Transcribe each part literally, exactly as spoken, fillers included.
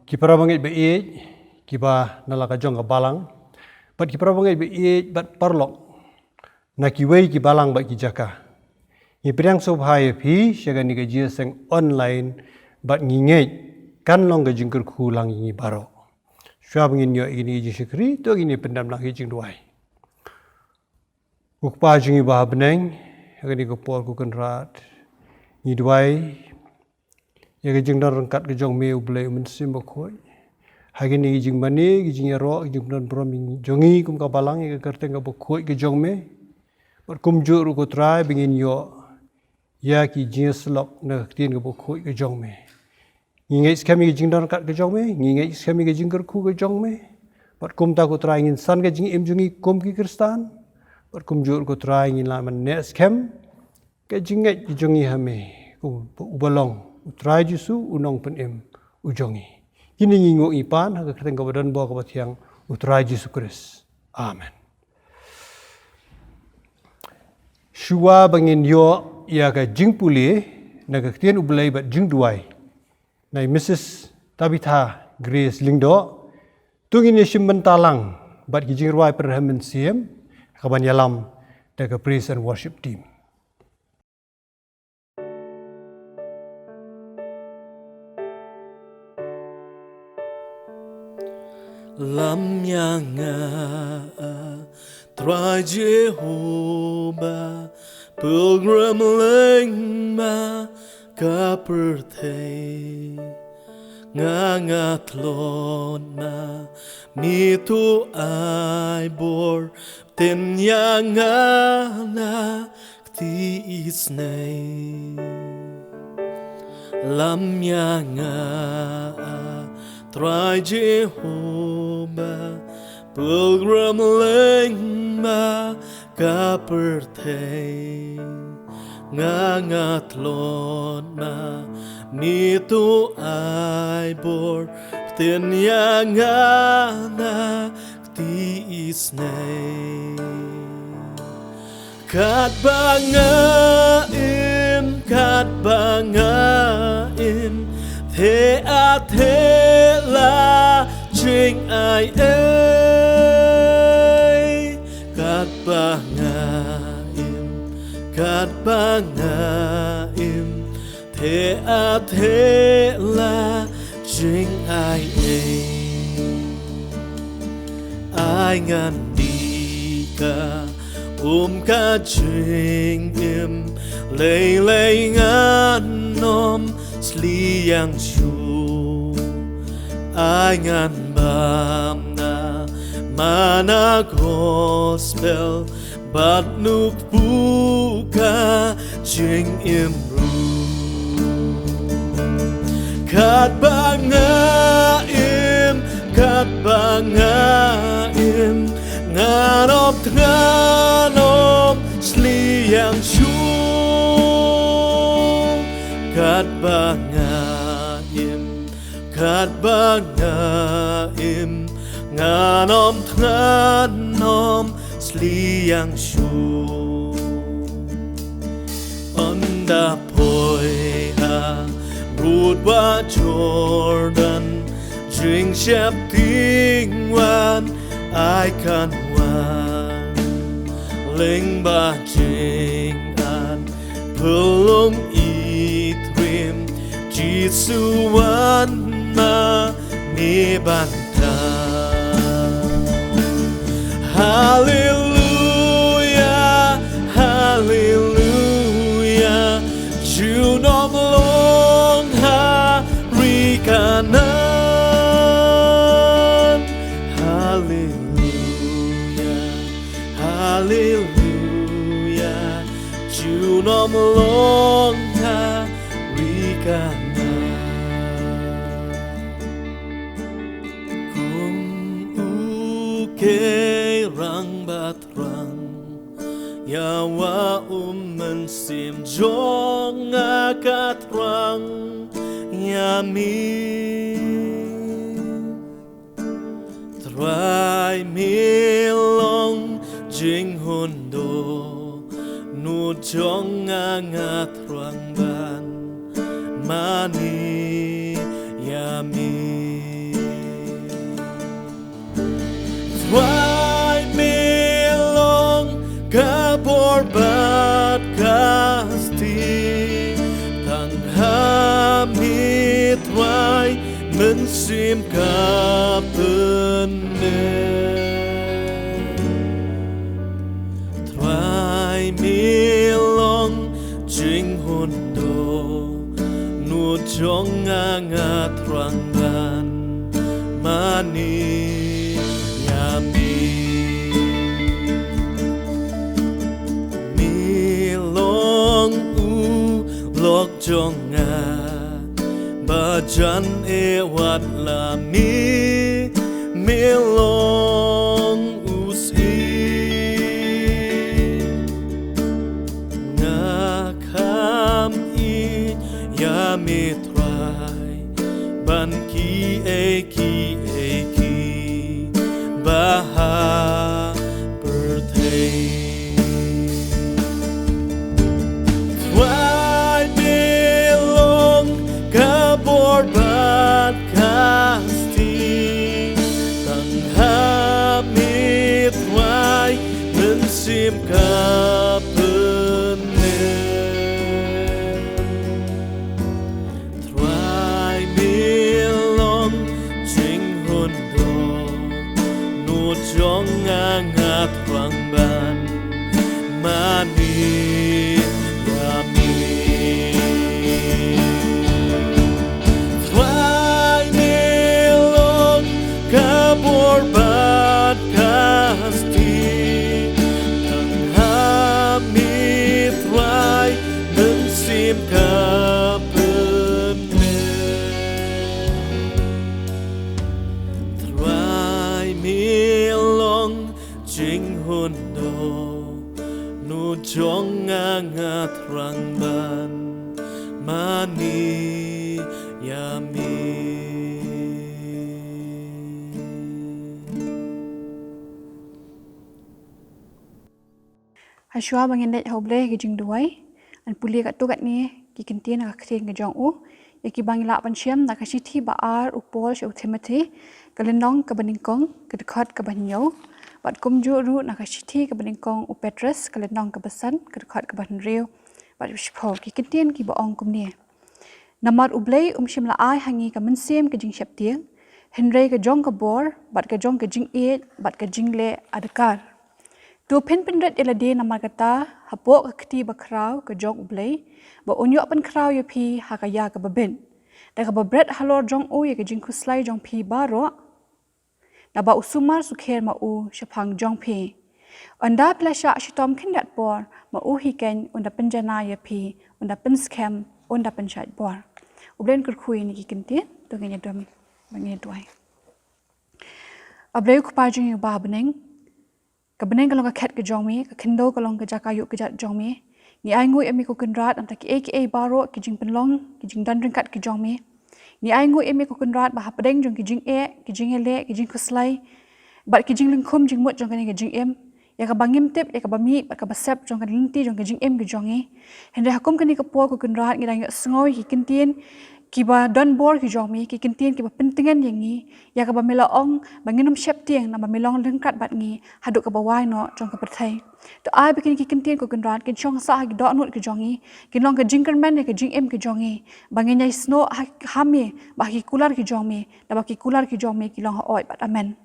Ki para bangeit ba ïeit, kiba na la ka jong ka balang, bad ki para bangeit ba ïeit bad paralok na kiwei ki balang bad ki jaka. Ngi pdiang sngewbha ïa phi sha kane ka jingïaseng online, bad ngi ngeit kan long ka jingkyrkhu lang ïa ngi baroh. Shuwa ba ngin ïoh ïa kine ki jingshakri, to ngin ïa pyndem lang ki jingduwai. Ko Kpa jong ngi ba ha bneng, ha kane ka por ko Kynrad ngi duwai ïa ka jingdon ryngkat ka jong me, U Blei U Mynsiem Bakhuid. Ha kine ki jingmane, ki jingïaroh, ki jingpyndon burom jong ngi kum ka balang ïa ka kyrteng kaba khuid ka jong me. Bad kumjuh ruh ko Trai ba ngin ïoh ïa ki jingïasyllok na ka ktien kaba khuid ka jong me. Ngi ngeit skhem ïa ka jingdon ryngkat ka jong me, ngi ngeit skhem ïa ka jingkyrkhu ka jong me. Bad kumta ko Trai ngin san ka jingim jong ngi kum ki Khristan. Bad kumjuh ko Trai ngin lah ban neh skhem ka jingngeit ka jong ngi ha me, kum uba long U Trai Jisu U Nongpynim u jong ngi. Kine ngi nguh ngi pan ha ka kyrteng kaba donbor kaba thiang U Trai Jisu Khrist. Amen. Shuwa ba ngin ïoh ïa ka jingpule na ka ktien U Blei bad jingduwai na i Mrs Tabitha Grace Lyngdoh, to ngin ïa shim bynta lang bad ki jingrwai pyrshah mynsiem, kaban ïalam da ka praise and worship team. Lam ïa nga, Trai Jehobah, pilgrim lyngba ka pyrthei. Nga nga tlot ma, me to ai bor, pynïa nga na kti isnei. Lam ïa nga, Trai Jehobah, pilgrim lyngba ka pyrthei. Nga nga tlot ma, me to ai bor, pynïa nga na kti isnei. Katba nga im, katba nga im, the a the la jingai ei. Katba nga im, katba nga im, the a the la jingai ei. Ai ngan dih ka um ka jingim, lei lei ngan ym sliang shuh. Ai ngan bam na mana gospel, bad nukpu ka jingim ruh. Katba nga im, katba nga im, ngan ym, ngan ym sliang shuh. Katba nga im, katba nga im, ngan ym, ngan ym sliang shuh. Ynda poi ha rud ba Jordan, jingsheptieng wan ai kan wan. Lyngba jingan pylung i trim, Jisu wan ma me ban tang. Haleluia, haleluia, junom long ha ri Kanaan. Haleluia, haleluia, junom long ha ri Kanaan. Kum u kei rangbah thrang, ïa wa u Mynsiem jong nga ka thrang ïa me. Trai me long jinghun dohnud jong nga, nga thrang ban mane ïa me. Sim ka pynne. Trai me long jinghundo. Nu jong nga nga thrang ban mani ya mi. Mi long u lok jong nga. Bajan e wat la mi, mi long u si. Nga kham i ya mi trai, ban ki e ki e ki, ba ha pyrthei. Trai me long ka bor bad ka sting. Tang ha me trai mynsiem ka pynne. Trai me long jinghundo, nu jong nga nga thrang ban mani ya mi. Trai me long ka bor bad ka sting, tang ha me trai mynsiem ka pynne. Trai me long jinghundo, nu jong nga nga thrang ban mani ya mi. Hashwa ba ngin leit ha U Blei ha ka jingduwai, ngan pule katto katne ki kyntien na ka ktien ka jong U, ïa kiba ngi lah ban shem na ka shithi ba ar u Paul sha u Timothi, ka lynnong kaba nyngkong, ka dkhot kaba hynñiew, bad kumjuh ruh na ka shithi kaba nyngkong u Petros, ka lynnong kaba san, ka dkhot kaba hynriew, bad shiphew, ki kyntien kiba ong kumne. Namar U Blei um shym la ai ha ngi ka mynsiem ka jingsheptieng, hynrei ka jong ka bor, bad ka jong ka jingïeit, bad ka jingleh adkar. To phin pynrit ïa lade namar kata, hapoh ka kti bakhraw ka jong U Blei, ba un ïoh pynkhraw ïa phi ha ka ïa kaba bit. Da kaba bret halor jong u ïa ka jingkhuslai jong phi baroh, naba u sumar sukher ma u shaphang jong phi. Ynda phi la shah shitom khyndiat por, ma u hi keiñ un da pynjanai ïa phi, un da pynskhem, un da pynshait bor. U Blei un kyrkhu ïa kine ki kyntien, to ngin ïa don, ba ngin ïa duwai. A Blei u Kpa jong ngi uba ha bneng, ka bneng ka long ka khet ka jong me, ka khyndew ka long ka jaka ïuh kjat jong me. Ngi ainguh ïa me ko Kynrad, namar kiei kiei baroh ki jingpynlong, ki jingdon ryngkat ki jong me. Ngi ainguh ïa me ko Kynrad, ba hapdeng jong ki jingeh, ki jingïaleh, ki jingkhuslai, bad ki jinglyngkhum jingmut jong kane ka jingim, ïa kaba ngim tip, ïa kaba mih, bad kaba sep jong ka lynti jong ka jingim ka jong ngi. Hynrei ha kum kane ka por ko Kynrad, ngi dang ïohsngew ïa ki kyntien kiba don bor ki jong me, ki kyntien kiba pyntngen ïa ngi, ïa kaba me la ong ba ngin ym sheptieng, namar me long ryngkat bad ngi haduh kaba wai noh jong ka pyrthei. To ai ba kine ki kyntien ko Kynrad kin shong sah ha ki dohnud ki jong ngi, kin long ka jingkyrmen ïa ka jingim ki jong ngi, ba ngin ïai snoh ha, ha me, bad ha ki kular ki jong me, naba ki kular ki jong me ki long hooid bad amen.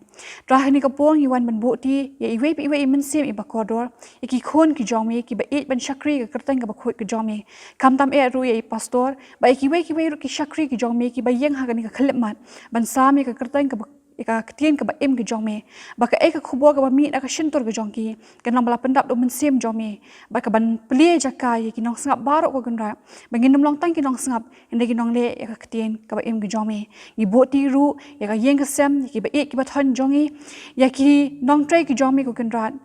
Trai ha kane ka por ngi wan ban buh ti ïa iwei pa iwei i mynsiem iba kordor, ïa ki khun ki jong me kiba ïeit ban shakri ïa ka kyrteng kaba khuid ka jong me. Khamtam eh ruh ïa i pastor, bad ïa kiwei kiwei ruh ki shakri ki jong me kiba ïeng ha kane ka khyllipmat ban sam ïa ka kyrteng kaba, ïa ka ktien kaba im ka jong me. Ba kaei ka khubor kaba mih na ka shyntur ka jong ki, kan long ba la pyndap da u Mynsiem jong me, bad kaban plie jaka ïa ki nongsngap baroh ko Kynrad, ba ngin ym long tang ki nongsngap, hynrei ki nongleh ïa ka ktien kaba im ka jong me. Ngi buh ti ruh ïa ka ïing ka sem, ïa kiba ïeit kiba thoh jong ngi, ïa ki nongtrei ki jong me ko Kynrad,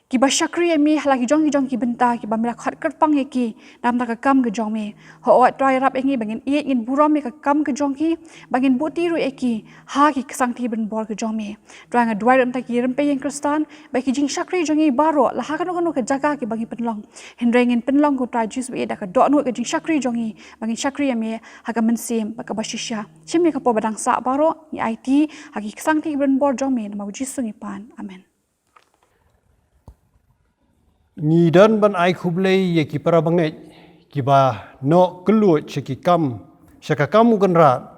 kiba shakri ïa me ha la ki jong ki jong ki bynta, kiba me la khot kyrpang ïa ki na ka bynta ka kam ka jong me. Hooid Trai, ïarap ïa ngi ba ngin ïeit, ngin burom ïa ka kam ka jong ki, ba ngin buh ti ruh ïa ki ha ki ksangti bynbor ka jong me. Trai, nga duwai ruh na ka bynta ki rympei ïing Khristan, ba ki jingshakri jong ngi baroh, la ha kano kano ka jaka kiba ngi pynlong, hynrei ngin pynlong ko Trai Jisu, ïa da ka dohnud ka jingshakri jong ngi, ba ngin shakri ïa me ha ka mynsiem bad kaba shisha. Shim ïa ka por ba dang sah baroh, ngi aiti ha ki ksangti bynbor jong me, namar u Jisu ngi pan. Amen. Ngi don ban ai khublei ïa ki para bangeit kiba noh kylluid sha ki kam, sha ka kam u Kynrad,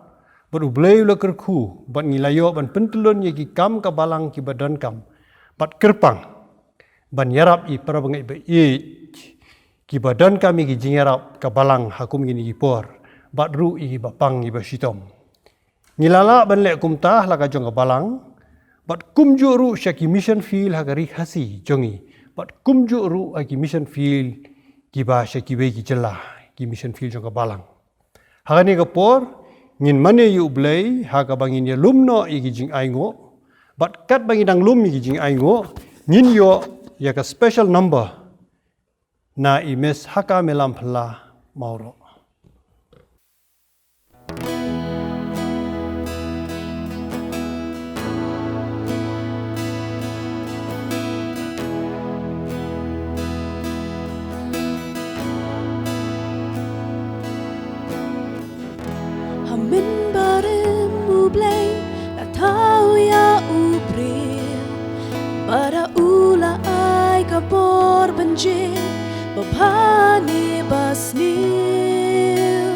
Bad U Blei u la kyrkhu, bad ngi la ïoh ban pyntyllun ïa ki kam ka balang kiba donkam, bad kyrpang ban ïarap ïa para bangeit ba ïeit kiba donkam ïa ki jingïarap ka balang ha kum kine ki por, bad ruh ïa kiba pang kiba shitom. Ngi la lah ban leh kumta ha la ka jong ka balang, bad kumjuh ruh sha ki mission field ha ka ri Khasi jong ngi, bad kumjuh ruh ha ki mission field kiba sha kiwei ki jylla, ki mission field jong ka balang. Ha kane ka por, ngin mane ïa U Blei ha kaba ngin ïalum noh ïa ki jingainguh, bad katba ngi dang lum ïa ki jingainguh, ngin ïoh ïa ka special number na i Miss Haka Melam Phylla Mawroh. Ha mynbarim U Blei la thaw ïa u briew, bad ha u la ai ka bor ban jied ba bha ne ba sniew.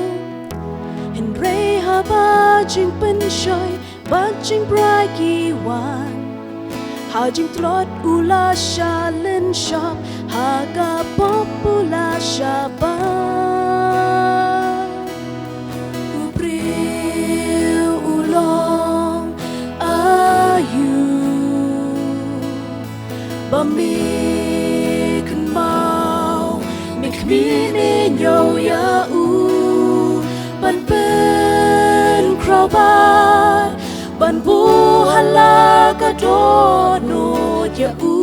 Hynrei haba jingpynshoi bad jingbrai ki wan, ha jingtlot u la shah lynshop, ha ka pop u la shah bah. U briew u long aïu ba me kynmaw, me khmih ne ñiew ïa u ban pynkhraw bad ban buh ha la ka dohnud ïa u.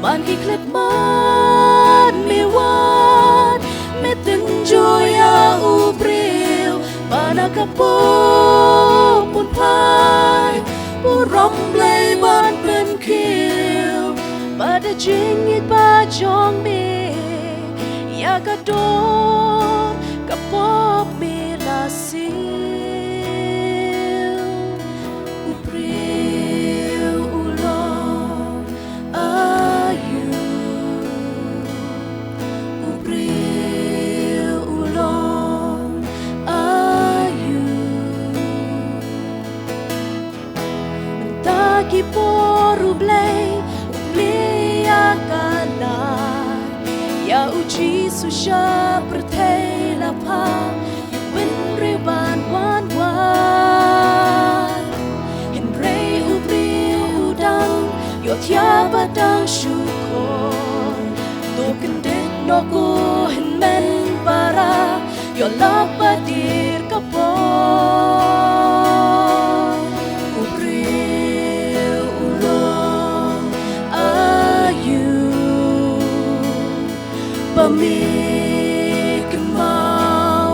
Man ki khlem mad me wad, me tynjuh ïa u briew, ba na ka pop un phai burom Blei ban pynkiew. Bad da jingïeit ba jong me, ïa ka dor ka pop me la siew. U briew u long aïu, u briew u long aïu. Mynta ki por U Blei u plie ïa ka lad, ïa u Jisu sha pyrthei la phah, ïa u bynriew ban wan wad. Hynrei u briew u dang ïohthiah bad dang shu khor. To kyndit noh ko hynmen para, ïoh lap bad dier ka por. U briew u long aïu ba me kynmaw,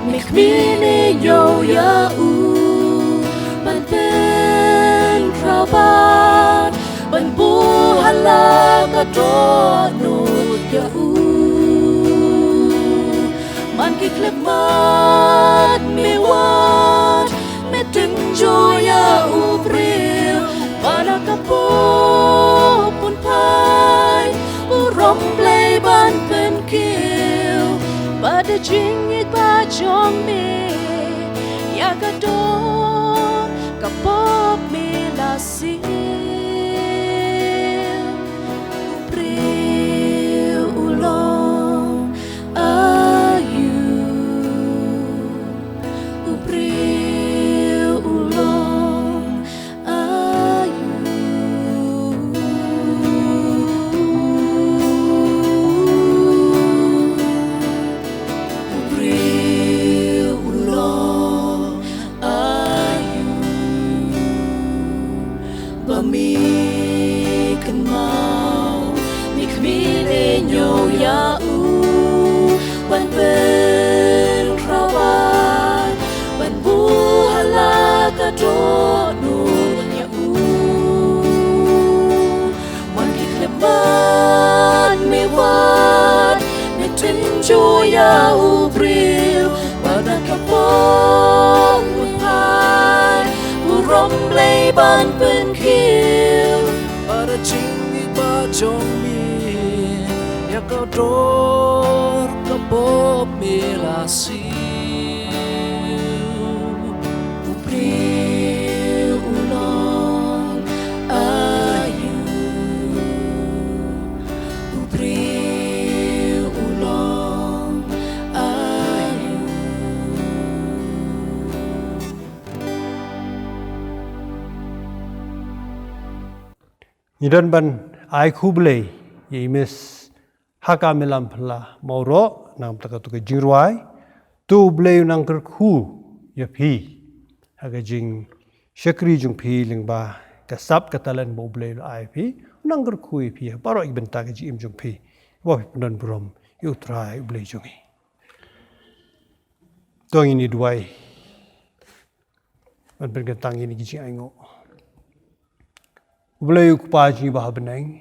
me khmih ne ñiew ïa u ban pynkhraw bad ban buh ha la ka dohnud ïa u. Man ki khlem mad me wad, me tynjuh ïa u briew, ba na ka pop un phai burom Blei ban pynkiew. Bad da jingïeit ba jong me, ïa ka dor ka pop me la siew. U briew u long aïu, u briew u long aïu. U briew u long aïu ba me kynmaw, me khmih ne ñiew ïa u ban pynkhraw bad ban buh ha la ka dohnud ïa u. Man ki khlem mad me wad, me tynjuh ïa u briew, ba na ka pop un phai burom Blei ban pynkiew. Bad da jingïeit ba jong me, ïa ka dor ka pop me la siew. Ngi don ban ai khublei ïa i Miss Haka Milam Phylla Mawroh namar kata ka jingrwai. To U Blei un nang kyrkhu ïa phi ha ka jingshakri jong phi lyngba ka sap ka talent ba U Blei u la ai ïa phi. Un nang kyrkhu ïa phi ha baroh ki bynta ka jingim jong phi, ba phi pyndon burom ïa U Trai U Blei jong ngi. To ngin ïa duwai ban pynkyntang ïa kine ki jingainguh. U Blei U Kpa jong ngi ba ha bneng,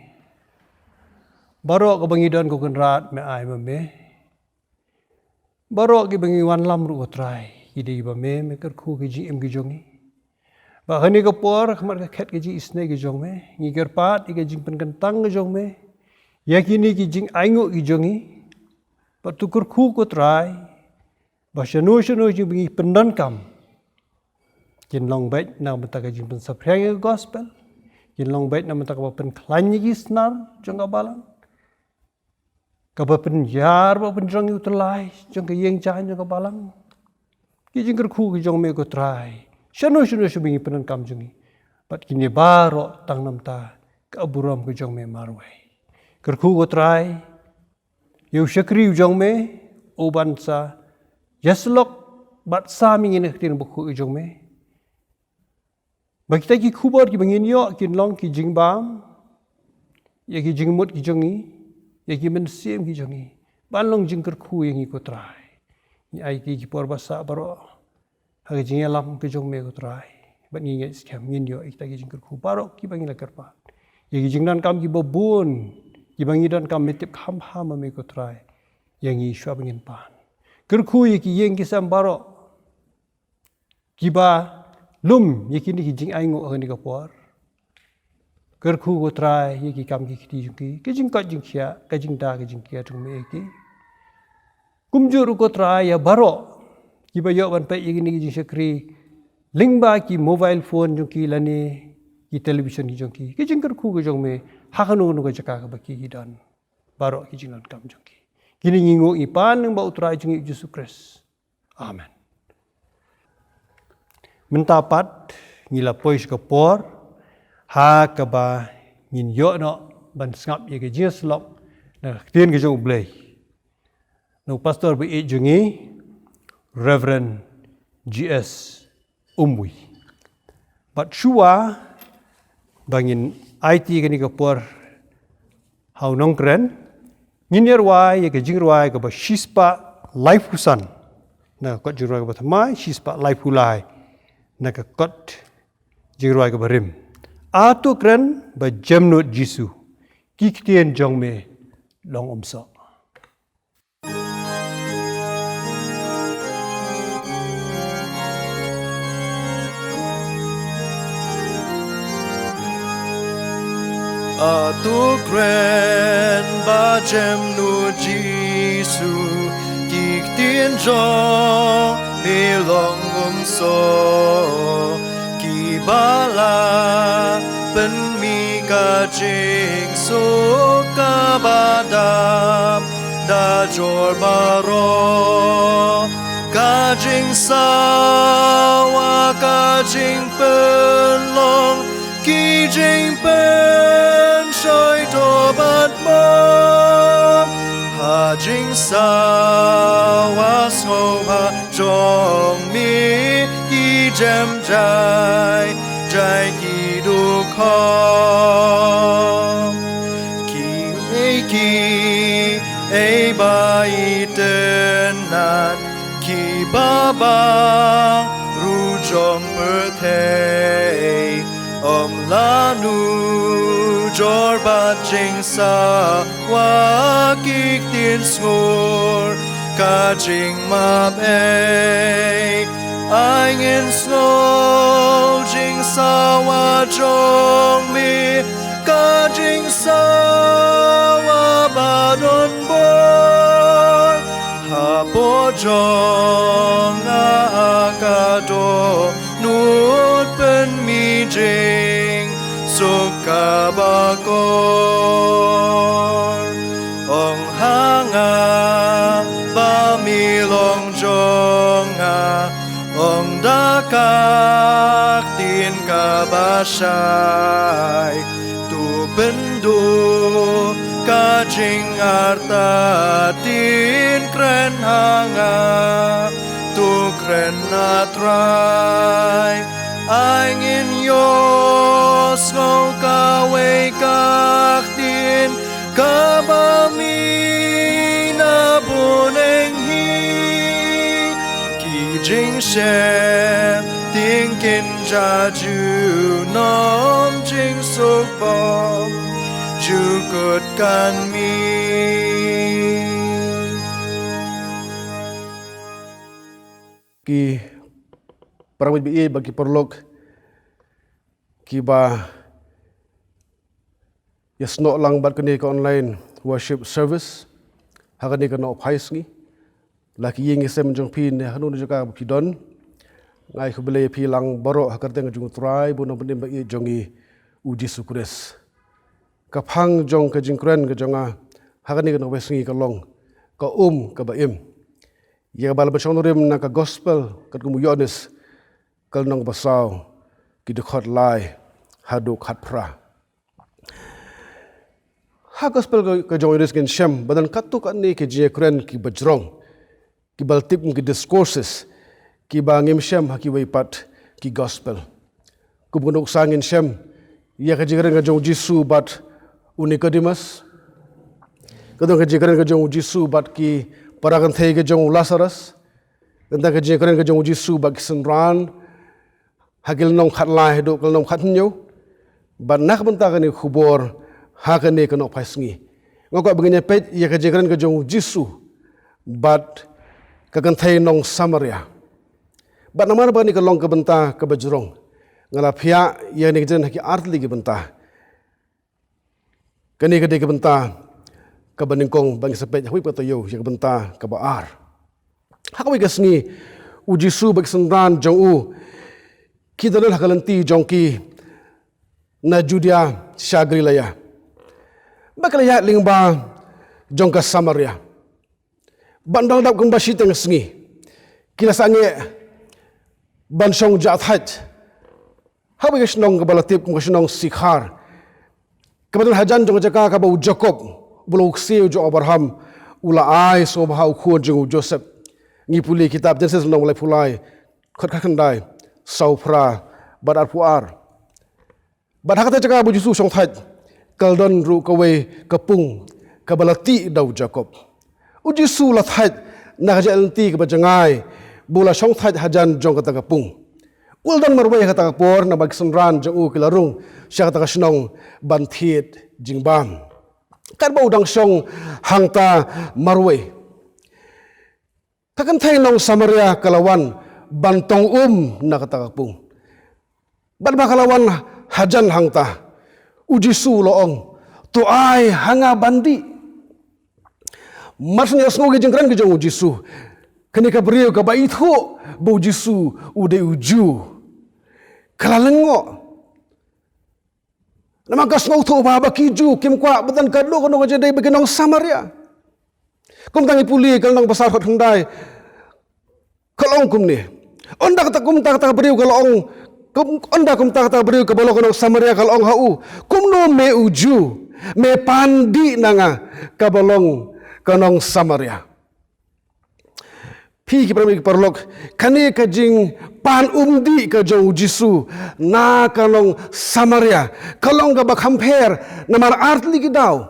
baroh kaba ngi don ko Kynrad me ai ma me. Baroh kiba ngi wanlam ruh ko Trai, ki dei kiba me, me kyrkhu ki jingim ki jong ngi. Ba ha kane ka por, ha khmat ka khet ka jingisynei ki jong me, ngi kyrpad ïa ka jingpynkyntang ki jong me ïa kine ki jingainguh ki jong ngi. Bad to kyrkhu ko Trai ba shano shano jong ngi ba ngi pyndonkam, kin long beit namar ka jingpynsaphriang ïa ka gospel, kin long beit namar kaba pynkhlaiñ ïa ki snar jong ka balang, kaba pynïar bad pynjrong ïa u tyllai jong ka ïing jaiñ jong ka balang. Ki jingkyrkhu ki jong me ko Trai, shano shano shano ba ngi pyndonkam jong ngi, bad kine baroh tang namar ka burom ka jong me marwei. Kyrkhu ko Trai ïa u shakri u jong me, u ban sa ïasyllok bad sam ïa ngi na ka ktien bakhuid u jong me, ba kita ki khubor kiba ngin ïoh kin long ki jingbam ïa ki jingmut ki jong ngi, ïa ki mynsiem ki jong ngi, ban long jingkyrkhu ïa ngi ko Trai. Ngi ai ïa ki por ba sah baroh ha ka jingïalam ka jong me ko Trai, bad ngi ngeit skhem ngin ïoh ïa kita ki jingkyrkhu baroh kiba ngi la kyrpad. Ïa ki jingdonkam kiba bun kiba ngi donkam, me tip kham kham ma me ko Trai. Ïa ngi shuwa ba ngin pan, kyrkhu ïa ki ïing ki sem baroh kiba lum ïa kine ki jingainguh ha kane ka por. Kyrkhu ko Trai ïa ki kam ki kti jong ki, ka jingkoit jingkhiah, ka jingda ka jingkiar jong me ïa ki. Kumjuh ruh ko Trai ïa baroh kiba ïoh ban peit ïa kine ki jingshakri lyngba ki mobile phone jong ki lane ki television ki jong ki, ka jingkyrkhu ka jong me ha kano kano ka jaka kaba ki ki don, baroh ki jingdonkam jong ki. Kine ngi nguh ngi pan lyngba u Trai jong ngi u Jisu Khrist. Amen. Mynta pat ngi la poi sha ka por ha kaba ngin ïoh noh ban sngap ïa ka jingïasyllok na ka ktien ka jong U Blei na u pastor ba ïeit jong ngi, Reverend G S Umwi. Bad shuwa ba ngin aiti kane ka por ha u nongkren, ngin ïa rwai ïa ka jingrwai kaba shispah laiphew san na ka kot jingrwai kaba thymmai, shispah laiphew lai na ka kot jingrwai kaba rim. A to kren ba jemnud Jisu, ki ktien jong me long umsoh. A to kren ba jemnud Jisu, ki ktien jong me long umsoh, kiba la pynmih ka jingsuk kaba dap da jor baroh, ka jingsawa, ka jingpynlong, ki jingpynshoi to bad mo. Ha jingsawa sngewbha jong me ki jem jai jai ki dukhong, ki ei ki ei ba itynnad, kiba bang ruh jong pyrthei. Ym lah nujor bad jingsawa, ki ktien sngur, ka jingmap ei. Ai ngin sngew jingsawa jong me, ka jingsawa ba don bor. Hapoh jong nga ka dohnud pynmih jingsuk kaba kor. Ong ha nga ba me long jong nga, ong da ka ktien kaba shai. To Pynduh ka jingartatien kren ha nga, to kren, A Trai. Ai ngin ïohsngew kawei ka ktien kaba mih na bneng hi. Ki jingsheptieng kin jia junom, jingsuk bom jukut kan mih. Ki para bangeit ba ïeit bad ki paralok kiba ïasnoh lang bad kane ka online worship service ha kane ka Nohphaisngi. La ki ïing ki sem jong phi ne hano hano jaka ba phi don, nga ai khublei ïa phi lang baroh ha ka kyrteng jong U Trai bad U Nongpynim ba ïeit jong ngi, U Jisu Khrist. Ka phang jong ka jingkren ka jong nga ha kane ka Nohphaisngi ka long Ka Um Kaba Im, ïa kaba la pynshong nongrim na ka Gospel katkum u Ïoannis, ka lynnong ba saw, ki dkhot lai haduh khatphra. Ha Gospel ka, ka jong u Ïoannis ngin shem ba don katto katne ki jingïakren kiba jrong, kiba la tip kum ki discourses, kiba ngim shem ha kiwei pat ki Gospel. Kum ka nuksa ngin shem ïa ka jingkren ka jong U Jisu bad u Nicodemus. Ka don ka jingkren ka jong U Jisu bad ki para kynthei ka jong u Lazarus. Ka don ka jingkren ka jong U Jisu bad ki synran ha ki lynnong khatlai haduh ki lynnong khathynñiew. Bad na ka bynta kane ka khubor ha kane ka Nohphaisngi, nga kwah ba ngin ïa peit ïa ka jingkren ka jong U Jisu bad ka kynthei nong Samaria. Bad namar ba kane ka long ka bynta kaba jrong, nga la phiah ïa kane ka jingkren ha ki artylli ki bynta. Kane ka dei ka bynta kaba nyngkong, bad ngin sa peit ha kawei pat ka taïew ïa ka bynta kaba ar. Ha kawei ka sngi, U Jisu bad ki synran jong u ki don ha ka lynti jong ki na Judia sha Galilea, bad ki la ïaid lyngba jong ka Samaria. Bad ynda la dap kumba shiteng sngi, ki la sangeh ban shong jah thait ha kawei ka shnong kaba la tip kum ka shnong Sikhar, kaba don hajan jong ka jaka kaba u Jakob, uba long u ksiew jong u Abraham, u la ai sngewbha ha u khun jong u Joseph. Ngi pule kitab Jenesis lynnong ba laiphew lai, dkhot khatkhyndai, sawphra bad arphew ar. Bad ha kata ka jaka ba U Jisu u shong thait, ka la don ruh kawei ka pung kaba la tih da u Jakob. U Jisu u la thait na ka jingïaid lynti kaba jngai, bad u la shong thait hajan jong kata ka pung. U la don marwei ha kata ka por, naba ki synran jong u ki la rung sha kata ka shnong ban thied jingbam. Katba u dang shong hangta marwei, ka kynthei nong Samaria ka la wan ban tong um na kata ka pung. Bad ba ka la wan hajan hangta, U Jisu u la ong, "To ai ha nga ban dih." Mar shu ïohsngew ïa ka jingkren ka jong U Jisu, kane ka briew kaba ithuh ba U Jisu u dei u Jiw, ka la lyngngoh. Namar ka sngewthuh ba, ba ki Jiw kim kwah ba don kano kano ka jingïadei bad ki nong Samaria. Kumta ngi pule ka lynnong ba saw, dkhot khyndai, ka la ong kumne: Ynda kata, kumta kata ka briew ka la ong, kum, ynda kumta kata ka briew kaba long ka nong Samaria ka la ong ha u, "Kumno me u Jiw me pan dih na nga kaba long ka nong Samaria?" Phi ki para bangeit ki paralok, kane ka jingpan um dih ka jong U Jisu na ka nong Samaria ka long kaba kham pher namar artylli ki daw.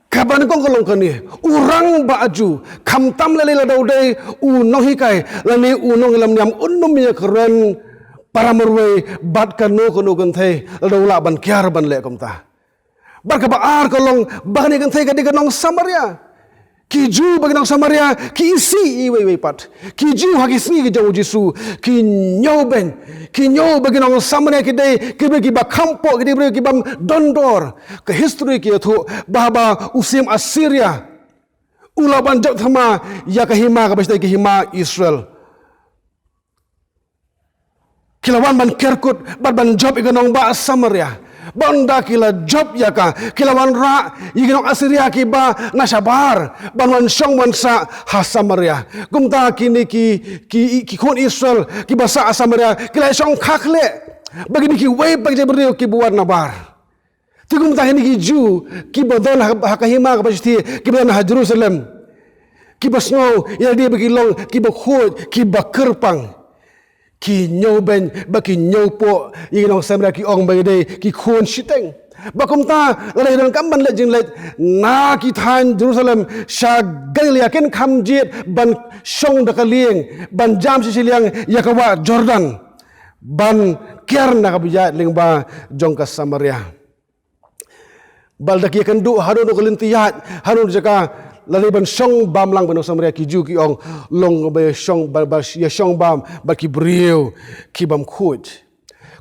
Kaba nyngkong ka long kane: u rangbah Jiw, khamtam lei lei lada u dei u nonghikai lane u nongïalam niam, un ym ïakren para marwei bad kano kano ka kynthei lada u lah ban kiar ban leh kumta. Bad kaba ar ka long ba kane ka kynthei ka dei ka nong Samaria. Ki Jiw bad ki nong Samaria ki isih iwei iwei pat. Ki Jiw ha ki sngi ki jong U Jisu ki ñiewbeiñ, ki ñiew ba ki nong Samaria ki dei ki briew kiba kham poh, ki dei ki briew ki bym don dor. Ka history ka ïathuh ba haba u syiem Assyria u lah ban jop thma ïa ka hima kaba shi taïew, ka hima Israel, ki la wan ban ker kut bad ban jop ïa ka nongbah Samaria. Bad ynda ki la jop ïa ka, ki la wanrah ïa ki nong Assyria kiba na shabar ban wan shong wan sah ha Samaria. Kumta kine ki, ki, ki khun Israel kiba sah ha Samaria ki la shongkha khleh bad kine kiwei pat ki briew kiba wan nabar. Te kumta kine ki Jiw, kiba don ha, ha ka hima kaba shithi, kiba don ha Jerusalem, kiba sngew ïa lade ba ki long kiba khuid, kiba kyrpang, ki ñiewbeiñ bad ki ñiewpoh ïa ki nong Samaria, ki ong ba ki dei ki khun shiteng. Bad kumta, lada ki donkam ban leit jingleit na ki thaiñ Jerusalem sha Galilaia, kin kham jied ban shong da ka lieng, ban jam shi shiliang ïa ka wah Jordan, ban kiar na kaba ïaid lyngba jong ka Samaria. Bad lada ki ïakynduh haduh ka lynti ïaid, haduh jaka, lada ban shong bam lang bad nong Samaria, ki Jiw ki ong, long ba ïa shong, ba, ba ïa shong bam bad ki briew ki bym khuid.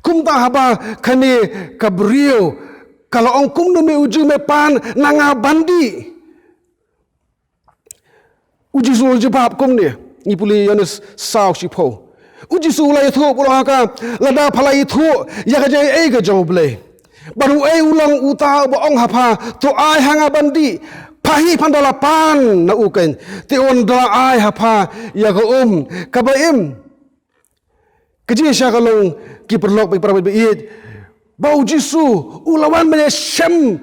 Kumta haba kane ka briew ka la ong, kumno me u Jiw me pan na nga ban dih? U Jisu u jubab kumne, ngi pule Ïoannis saw shiphew. U Jisu u la ïathuh, u la ong ha ka, lada pha la ïathuh ïa ka jingaiei ka jong U Blei, bad uei u long uta uba ong ha pha, to ai ha nga ban dih, pha hi phan da la pan na u keiñ, te un da la ai ha pha ïa ka um kaba im. Ka jingïaishah ka long, ki paralok bad ki para baieit, ba u Jisu u la wan ban ïashem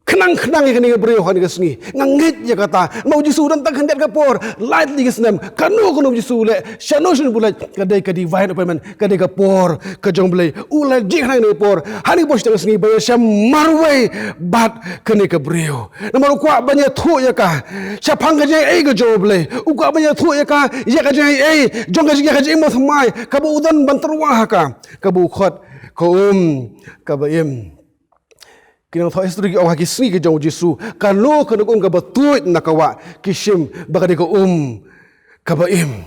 khnang khnang ïa kane ka briew ha kane ka sngi. Nga ngeit ïa kata. Namar u Jisu u don tang khyndiat ka por, lai tylli ki snem. Kano kano u Jisu u leit, shano shano u leit, ka dei ka divine appointment, ka dei ka por ka jong U Blei. U la jied ha kane ka por, ha kane ka por shiteng ka sngi, ban ïashem marwei bad kane ka briew. Namar u kwah ban ïathuh ïa ka shaphang ka jingaiei ka jong U Blei. U kwah ban ïathuh ïa ka ïa ka jingaiei jong ka jing, ïa ka jingim thymmai kaba u don ban tyrwa ha ka, kaba u khot ka um kaba im. Ki nongthoh history ki ong ha ki sngi ki jong u Jisu, kano kano ka um kaba tuid na ka wah ki shim ba ka dei ka um kaba im.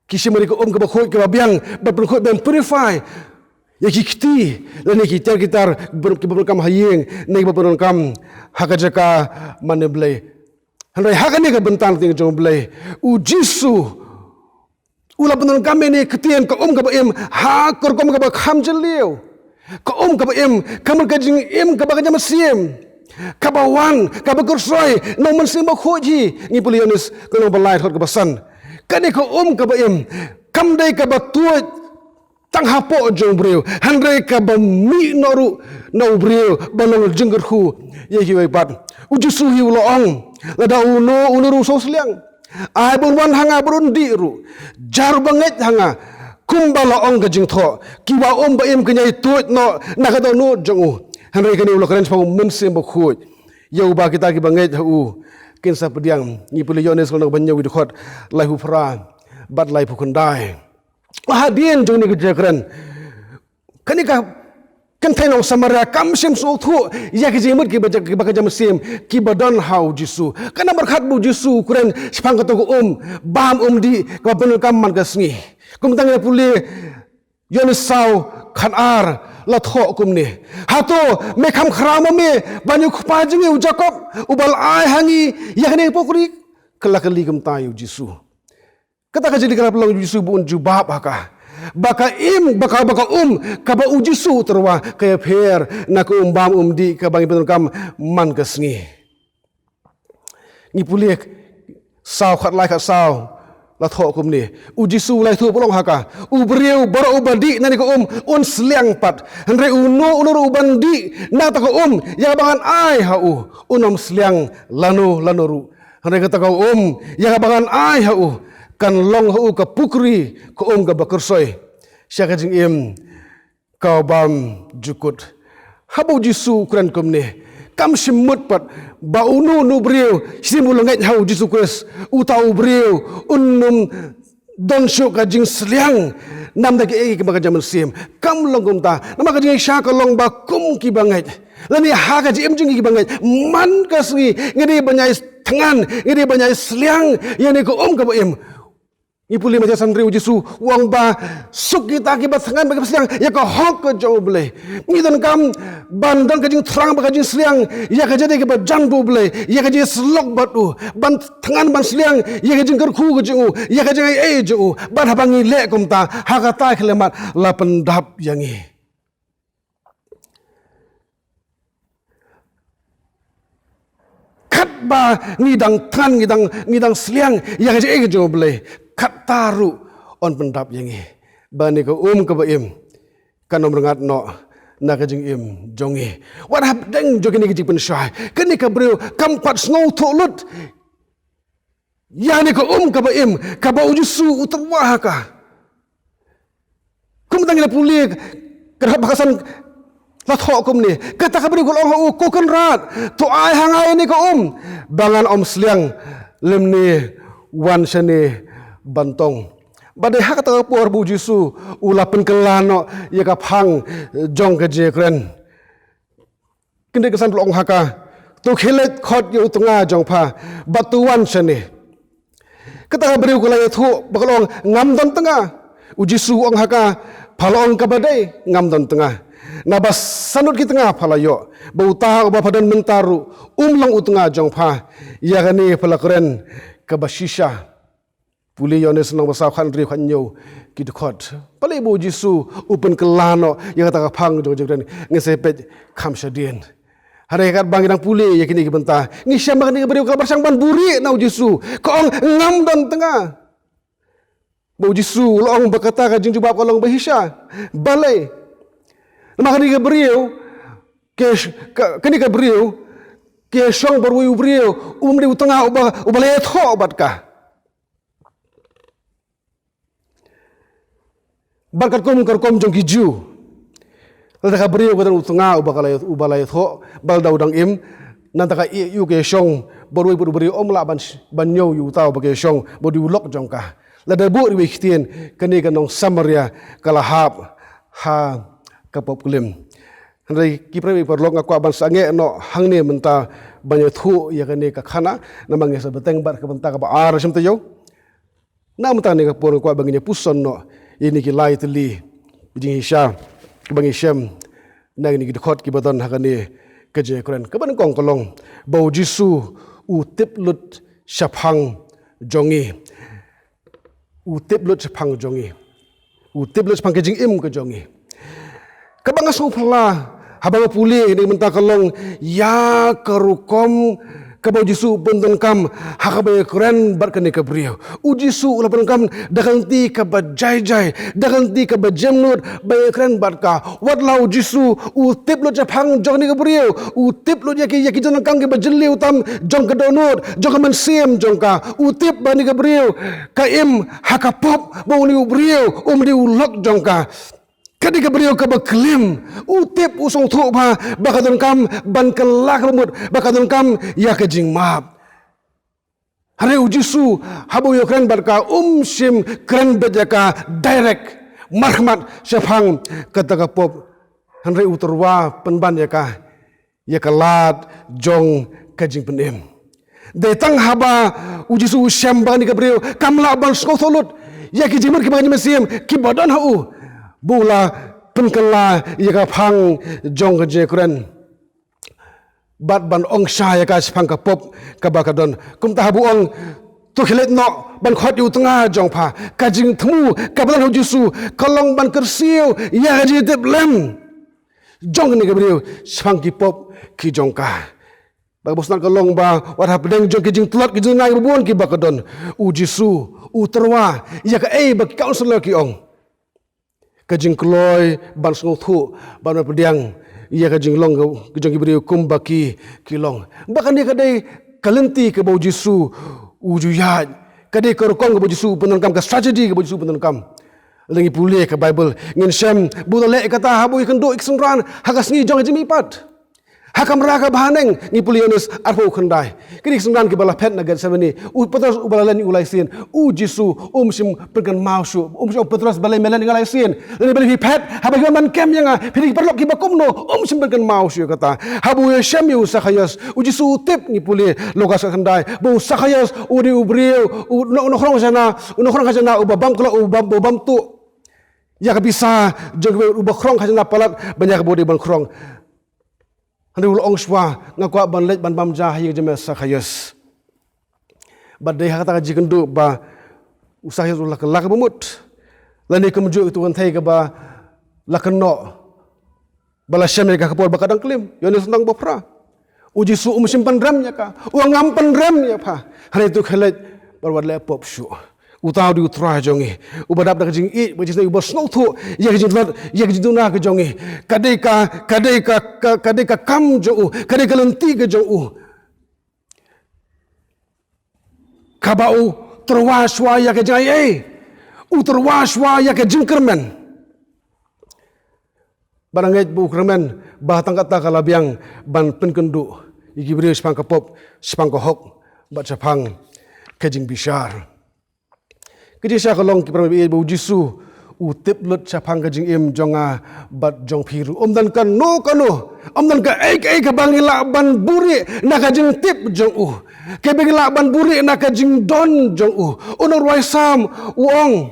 Ki shim ba ka dei ka um kaba khuid kaba biang, ban pynkhuid, ban purify ïa ki kti lane ki tiar ki tar kiba pyndonkam ha ïing ne kiba pyndonkam ha ka jaka mane Blei. Hynrei ha kane ka bynta na ka ktien jong U Blei, u Jisu u la pyndonkam ïa kane ka ktien ka um kaba im ha ka rukom kaba kham jylliew. Ka um kaba im ka mut ka jingim kaba kynja mynsiem, kaba wan, kaba kyrsoi na u Mynsiem Bakhuid hi. Ngi pule Ïoannis ka lynnong ba lai, dkhot kaba san. Kane ka um kaba im kam dei kaba tuid tang hapoh jong u briew, hynrei kaba mih noh ruh na u briew ba long jingkyrkhu ïa kiwei pat. U Jisu hi u la ong, lada uno uno ruh u sngewsliang, ai ba un wan ha nga bad un dih ruh. Jar ba ngeit ha nga, kumba la ong ka jingthoh, ki wah um ba im kin ïai tuid noh na ka dohnud jong u. Hynrei kane u la kren shaphang u Mynsiem Bakhuid, ïa uba kita kiba ngeit ha u kin sa pdiang. Ngi pule Ïoannis ka lynnong ba hynñiew, dkhot laiphew phra bad laiphew khyndai. Hadien jong kane ka jingkren, kane ka kynthei nong Samaria kam shym sngewthuh ïa ki jingmut kiba ja-, kiba kynja mynsiem kiba don ha u Jisu. Ka namar khatduh u Jisu u kren shaphang kato ka um bam um dih kaba pyndonkam man ka sngi. Kumta ngi pule Ïoannis saw, khatar, la thoh kumne, hato me kham khraw ma me bad ïa u kpa jong ngi u Jakob, uba la ai ha ngi ïa kane ka pukri? Ka la kylli kumta ïa u Jisu. Kata ka jingkylli ka la pynlong ïa u Jisu ba un jubab ha ka, ba ka im, ba ka, ba ka um kaba u Jisu u tyrwa ka ïapher na ka um bam um dih kaba ngi pyndonkam man ka sngi. Ngi pule saw, khatlai, khatsaw, la thoh kumne, u Jisu u la ïathuh, u la ong ha ka, u briew baroh uba dih na kane ka um un sliang pat, hynrei uno uno ruh uban dih na kata ka um ïa kaba ngan ai ha u, un ym sliang lano lano ruh. Hynrei kata ka um ïa kaba ngan ai ha u kan long ha u ka pukri, ka um kaba kyrsoi sha ka jingim ka bym jukut. Haba u Jisu u kren kumne, kam shym mut pat ba uno uno u briew, shisien ba u la ngeit ha u Jisu Khrist, uta u briew un ym don shuh ka jingsliang na bynta kiei kiei kiba kynja mynsiem. Kam long kumta. Namar ka jingïaishah ka long ba kum kiba ngeit, lane ha ka jingim jong ngi kiba ngeit, man ka sngi ngi dei ban ïai thngan, ngi dei ban ïai sliang ïa kane ka um kaba im. Ngi pule Mathaios san hynriew, u Jisu u ong ba suk kita kiba thngan bad kiba sliang ïa ka hok ka jong U Blei. Ngi donkam ban don ka jingthrang bad ka jingsliang ïa ka jingïadei kaba jan bad U Blei, ïa ka jingïasyllok bad u, ban thngan ban sliang ïa ka jingkyrkhu ka jong u, ïa ka jingaiei jong u. Bad haba ngi leh kumta, ha kata ka khyllipmat la pyndap ïa ngi. Katba ngi dang thngan, ngi dang, ngi dang sliang ïa ka jingaiei ka jong U Blei, kata ruh yn pyndap ïa ngi. Ba kane ka um kaba im kan ym rngat noh na ka jingim jong ngi. Wat hapdeng jong kane ka jingpynshai, kane ka briew kam pat sngewthuh lut ïa kane ka um kaba im, kaba u Jisu u tyrwa ha ka. Kumta ngi la pule ka dkhot ba khatsan, la thoh kumne: Kata ka briew ka la ong ha u, Ko Kynrad, to ai ha nga ïa kane ka um, ba ngan ym sliang lymne wan shane ban tong. Bad dei ha kata ka por ba u Jisu u la pynkylla noh ïa ka phang jong ka jingïakren. Kyndiat kynsan, la ong ha ka: To khie leit khot ïa u tnga jong pha bad to wan shane. Kata ka briew ka la ïathuh bad ka la ong: Ngam don tnga. U Jisu u ong ha ka: Pha la ong kaba dei, ngam don tnga. Naba san ngut ki tnga pha la ïoh, bad uta uba pha don mynta ruh um long u tnga jong pha. Ïa kane pha la kren kaba shisha. Pule Ïoannis lynnong ba saw, khathynriew khathynñiew ki dkhot. Balei ba u Jisu u pynkylla noh ïa kata ka phang jong ka jingïakren? Ngin sa peit kham shadien. Hynrei katba ngi dang pule ïa kine ki bynta, ngi shem ba kane ka briew ka la pyrshang ban buhrieh na u Jisu, ka ong: Ngam don tnga. Bad u Jisu u la ong ba kata ka jingjubab ka long ba shisha. Balei? Namar kane ka briew, ka, ka, kane ka briew ka shong bad uwei u briew uba ym dei u tnga uba, uba la ïathoh bad ka. Bad katkum ka rukom jong ki Jiw, lada ka briew ka don u tnga uba ka la, uba la ïathoh, bad lada u dang im, nangta ka ïeh ïa u, ka shong bad uwei pat u briew, ym lah ban, ban ñiew ïa uta uba ka shong bad u lok jong ka. Lada buh ri wei ktien, kane ka nong Samaria ka la hap ha ka pop klim. Hynrei ki paralok, nga kwah ban sangeh noh hangne mynta ban ïathuh ïa kane ka khana, namar ngi sa bteng bad ka bynta kaba ar shim taïew. Na mynta kane ka por nga kwah ba ngin ïa puson noh ïa kine ki lai tylli ki jingshisha ba ngi shem na kine ki dkhot kiba don ha kane ka jingïakren. Kaba nyngkong ka long ba u Jisu u tip lut shaphang jong ngi. U tip lut shaphang jong ngi. U tip lut shaphang ka jingim ka jong ngi. Kaba nga sngewphylla haba nga pule ïa kane mynta ka long ïa ka rukom kaba u Jisu u pyndonkam ha kaba ïakren bad kane ka briew. U Jisu u la pyndonkam da ka lynti kaba jai jai, da ka lynti kaba jemnud ban ïakren bad ka. Wat la u Jisu u tip lut shaphang jong kane ka briew, u tip lut ïa ki, ïa ki jingdonkam kiba jylliew tam jong ka dohnud, jong ka mynsiem jong ka. U tip ba kane ka briew ka im ha ka pop, ba une u briew um dei u lok jong ka. Kane ka briew kaba klim, u tip, u sngewthuh ba, ba ka donkam ban kylla ka bamut, ba ka donkam ïa ka jingmap. Hynrei u Jisu haba u ïakren bad ka, um shym kren beit ïa ka direct, markhmat shaphang kata ka pop. Hynrei u tyrwa pynban ïa ka ïa ka lad jong ka jingpynim. Dei tang haba u Jisu u shem ba kane ka briew kam lah ban sngewthuh lut ïa ki jingmut kiba ka jingmynsiem kiba don ha u, ba u la pynkylla ïa ka phang jong ka jingïakren bad ban ong shai ïa ka shaphang ka pop kaba ka don. Kumta haba u ong, "To khie leit noh ban khot ïa u tnga jong pha," ka jingthmu kaba don ha u Jisu ka long ban kyrsiew ïa ka jingtip lem jong kane ka briew shaphang ki pop ki jong ka. Ba ka bsnat ka long ba wat hapdeng jong ki jingtlot, ki jingngeit kiba bun kiba ka don, u Jisu u tyrwa ïa kaei ba ki counselor ki ong. Ka jingkloi ban sngewthuh, ban pdiang ïa ka jinglong ka jong ki briew kumba ki, ki long. Ba kane ka dei ka lynti kaba u Jisu u ju ïaid. Ka dei ka rukom kaba u Jisu u pyndonkam, ka strategy kaba u Jisu u pyndonkam. Lada ngi pule ka Baibl ngin shem ba u la leh ïa kata haba u ïakynduh ïa ki synran ha ka sngi jong ka jingmihpat. Ha kamra kaba haneng, ngi pule Ïoannis arphew khyndai. Kine ki synran kiba la phet na Gethsemane, u Petros uba la len ïa u lai sien, u Jisu um shym pynkynmaw shuh, um shym ong, "Petros, balei me len ïa nga lai sien? Lane balei phi phet haba ki wan ban kem ïa nga? Phi dei ki paralok kiba kumno?" Um shym pynkynmaw shuh ïa kata. Haba u ïashem ïa u Sakhaios, u Jisu u tip, ngi pule Lukas khyndai, ba u Sakhaios u dei u briew, u nong, u nongkhrong khajna, u nongkhrong khajna uba bam kloi, uba bam, uba bam tuh ïa ka pisa jong kiwei, uba khrong khajna palat ban ïa kaba u dei ban khrong. Hynrei u la ong shuwa, "Nga kwah ban leit ban bam ja ha ïing jong me, Sakhaios." Bad dei ha kata ka jingkynduh ba u Sakhaios u la kylla ka bamut. Lane kumjuh ïa uto u kynthei kaba la kynnoh ba la shem ïa ka ha ka por ba ka dang klim, Ïoannis lynnong ba phra. U Jisu um shym pynrem ïa ka, u ong, "Ngam pynrem ïa pha." Hynrei, "To khie leit bad wat leh pop shuh." Uta u dei u Trai jong ngi, uba dap da ka jingïeit, ba ka jingïeit, uba sngewthuh ïa ka jingtlot, ïa ka jingduna ka jong ngi. Ka dei ka, ka dei ka, ka, ka dei ka kam jong u, ka dei ka lynti ka jong u. Kaba u tyrwa shuwa ïa ka jingaiei, u tyrwa shuwa ïa ka jingkyrmen. Bad nga ngeit ba u kyrmen ba tang katta ka la biang ban pynkynduh ïa ki briew shaphang ka pop, shaphang ka hok, bad shaphang ka jingbishar. Ka jingshisha ka long, ki para bangeit, ba U Jisu u tip lut shaphang ka jingim jong nga bad jong phi ruh. Ym don kano kano, ym don kaei kaei kaba ngi lah ban buhrieh na ka jingtip jong u, kaba ngi lah ban buhrieh na ka jingdon jong u. U nongrwai Salm u ong,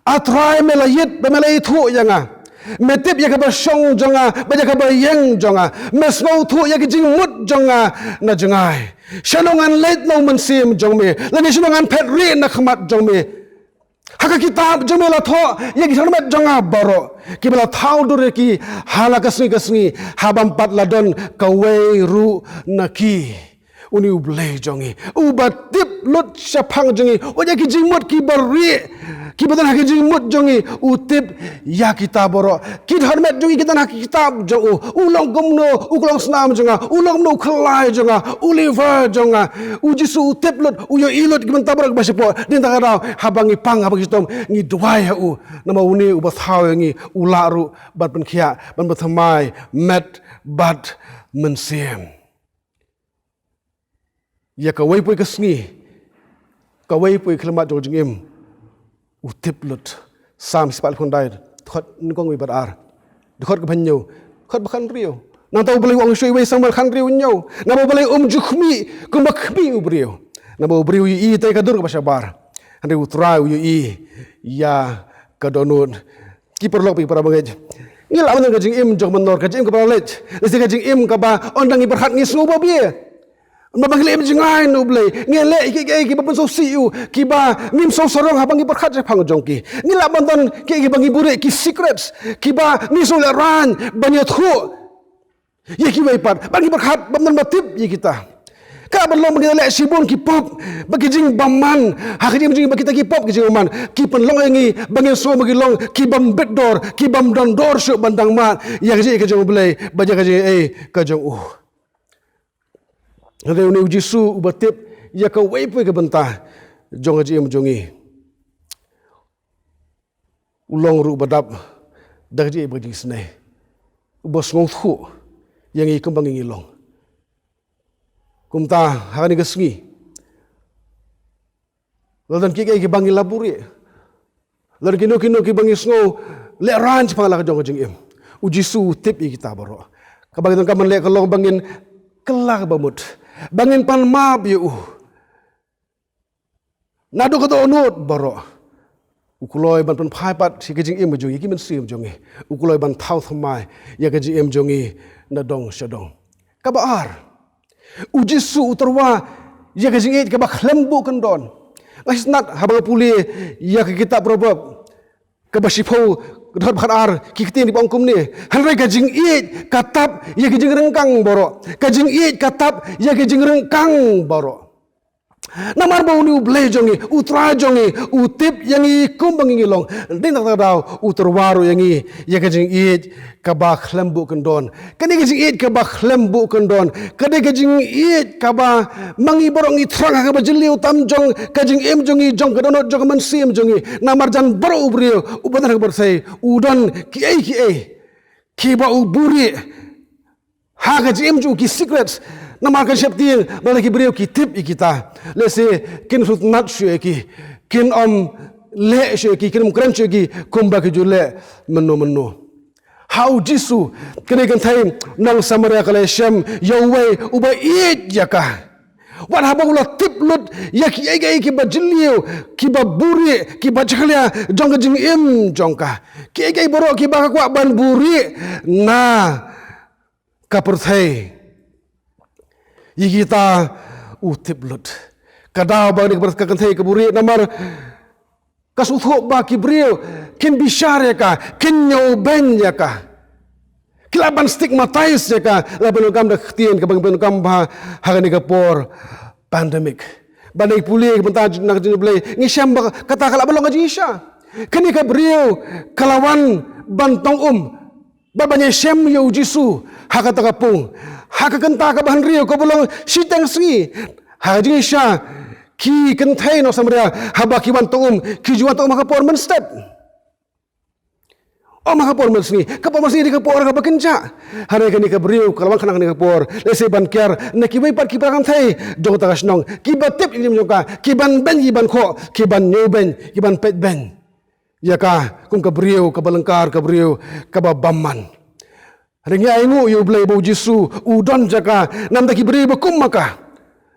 A Trai, me la ïeit bad me la ithuh ïa nga. Me tip ïa kaba shong jong nga bad ïa kaba ïeng jong nga. Me sngewthuh ïa ka jingmut jong nga na jngai. Shano ngan leit na u mynsiem jong me, lane shano ngan phet rieh na khmat jong me? Ha ka kitab jong me la thoh ïa ki thangmet jong nga baroh, kiba la thaw dur ïa ki ha la ka sngi ka sngi, ha bym pat la don kawei ruh na ki. Une U Blei jong ngi, uba tip lut shaphang jong ngi, u ïa ki jingmut kiba rieh, kiba don ha ki jingmut jong ngi, u tip ïa kita baroh. Ki thangmet jong ngi ki don ha ki kitab jong u. U long kumno u khlong snam jong nga, u long kumno u khyllai jong nga, u liver jong nga. U Jisu u tip lut, u ïohi lut ki bynta baroh kiba shapoh. Dei na kata ka daw, haba ngi pang, haba ngi shitom, ngi duwai ha u. Namar une uba thaw ïa ngi, u lah ruh ban pynkhiah, ban pynthymmai met bad mynsiem. Ïa kawei poi ka sngi, kawei poi ka khyllipmat jong ka jingim, u tip lut. Salm shispah khyndai, dkhot nyngkong wei bad ar, dkhot kaba hynñiew, dkhot ba khathynriew. Nangta U Blei u ong shuh iwei, Salm khathynriew hynñiew, naba U Blei um ju khmih kumba khmih u briew. Naba u briew u ïohi tang ïa ka dur kaba shabar, hynrei U Trai u ïohi ïa ka dohnud. Ki paralok, ki para bangeit, ngi lah ban don ka jingim jong ka mynnor, ka jingim kaba la leit, lane ka jingim kaba ynda ngi pyrkhat ngi sngew ba bha. Namar ba ngi leh jngai na U Blei, ngi leh kiei kiei kiba pynsngewsih ïa u, kiba ngim sngewsarong haba ngi pyrkhat shaphang jong ki. Ngi lah ban don kiei kiei kiba ngi buhrieh, ki secrets kiba ngi sngewlehraiñ ban ïathuh ïa kiwei pat, ba ngi pyrkhat bym don ba tip ïa kita. Ka ban long ba ngi leh shibun ki pop, ba ki jingbymman ha ka jingim jong ngi, ba kita ki pop, ki jingbymman, ki pynlong ïa ngi ba ngin sngew ba ngi long ki bym bit dor, ki bym don dor shuh ban dang mad ïa ka jingïeit ka jong U Blei bad ïa ka jingïeit ka jong u. Hynrei une U Jisu uba tip ïa kawei poi ka bynta jong ka jingim jong ngi, u long ruh uba dap da ka jingïeit bad ka jingisynei, uba sngewthuh ïa ngi kumba ngi, ngi long. Kumta ha kane ka sngi, la don kiei kiei kiba ngi la buhrieh, la don kino kino kiba ngi sngewlehraiñ shaphang la ka jong ka jingim, U Jisu u tip ïa kita baroh. Kaba ngi donkam ban leh ka long ba ngin kylla ka bamut, ba ngin pan map ïa u. Naduh ka dohnud baroh, u kloi ban pynphai pat ïa ka jingim jong ngi, ïa ki mynsiem jong ngi. U kloi ban thaw thymmai ïa ka jingim jong ngi na dong sha dong. Kaba ar, U Jisu u tyrwa ïa ka jingïeit kaba khlem buh kyndon. Nga sngewtynnat haba nga pule ïa ka kitab Proverb kaba shiphew, ka dkhot ba khatar, ki ktien kiba ong kumne: Hynrei ka jingïeit ka tap ïa ki jingryngkang baroh. Ka jingïeit ka tap ïa ki jingryngkang baroh. Namar ba une U Blei jong ngi, U Trai jong ngi, u tip ïa ngi kumba ngi, ngi long. Dei na kata ka daw u tyrwa ruh ïa ngi ïa ka jingïeit kaba khlem buh kyndon. Kane ka jingïeit kaba khlem buh kyndon ka dei ka jingïeit kaba ma ngi baroh ngi thrang ha kaba jylliew tam jong ka jingim jong ngi, jong ka dohnud, jong ka mynsiem jong ngi. Namar jan baroh u briew uba don ha ka pyrthei u don kiei kiei kiba u buhrieh ha ka jingim jong u, ki secrets. Namar ka sheptieng ba la ki briew ki tip ïa kita, lehse kin sngewtynnat shuh ïa ki, kin ym leh shuh ïa ki, kin ym kren shuh ïa ki kumba ki ju leh mynno mynno. Ha U Jisu, kane ka kynthei nong Samaria ka la ïashem ïa uwei uba ïeit ïa ka. Wat haba u la tip lut ïa kiei kiei kiba jylliew, kiba buhrieh, kiba jakhlia jong ka jingim jong ka, kiei kiei baroh kiba ka kwah ban buhrieh na ka pyrthei, ïa kita u tip lut. Ka daw ba kane ka pyrthei, ka kynthei ka buhrieh namar ka sngewthuh ba ki briew kin bishar ïa ka, kin ñiewbeiñ ïa ka, ki lah ban stigmatize ïa ka, lada phi donkam da ka ktien kaba ngi pyndonkam bha ha kane ka por pandemic. Ba ngi pule ka bynta na ka jingïablei, ngi shem ba kata ka lah ban long ka jingshisha. Kane ka briew ka la wan ban tong um, ba ban ïashem ïa u Jisu ha kata ka pung, ha ka kynta kaba hynriew kaba long shiteng sngi. Ha ka jingshisha ki kynthei nong Samaria haba ki wan tong um, ki ju wan tong um ha ka por mynstep. Ym ha ka por mynsngi, ka por mynsngi dei ka por kaba kynjah. Hynrei kane ka briew ka la wan khnang kane ka por, lehse ban kiar na kiwei pat ki para kynthei jong kata ka shnong, kiba tip ïa ka jingim jong ka, ki ban beiñ, ki ban khoh, ki ban ñiewbeiñ, ki ban peitbeiñ ïa ka kum ka briew kaba lyngkar, ka briew kaba bymman. Hynrei ngi ainguh ïa U Blei ba U Jisu u don jaka namar ki briew ba kum ma ka.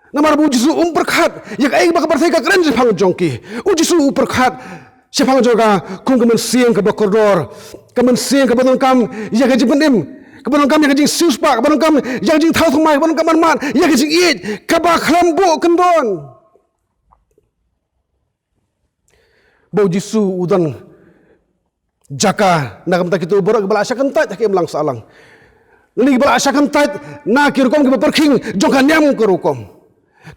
Namar ba U Jisu um pyrkhat ïa kaei ba ka pyrthei ka kren shaphang jong ki. U Jisu u pyrkhat shaphang jong ka kum ka mynsiem kaba kordor, ka mynsiem kaba donkam ïa ka jingpynim, kaba donkam ïa ka jingsiewspah, kaba donkam ïa ka jingthaw thymmai, kaba donkam ban mad ïa ka jingïeit kaba khlem buh kyndon. Ba U Jisu u don jaka na ka bynta kito baroh kiba la shah kyntait ha ka imlang sahlang, lane kiba la shah kyntait na ki rukom kiba pyrkhing jong ka niam ka rukom.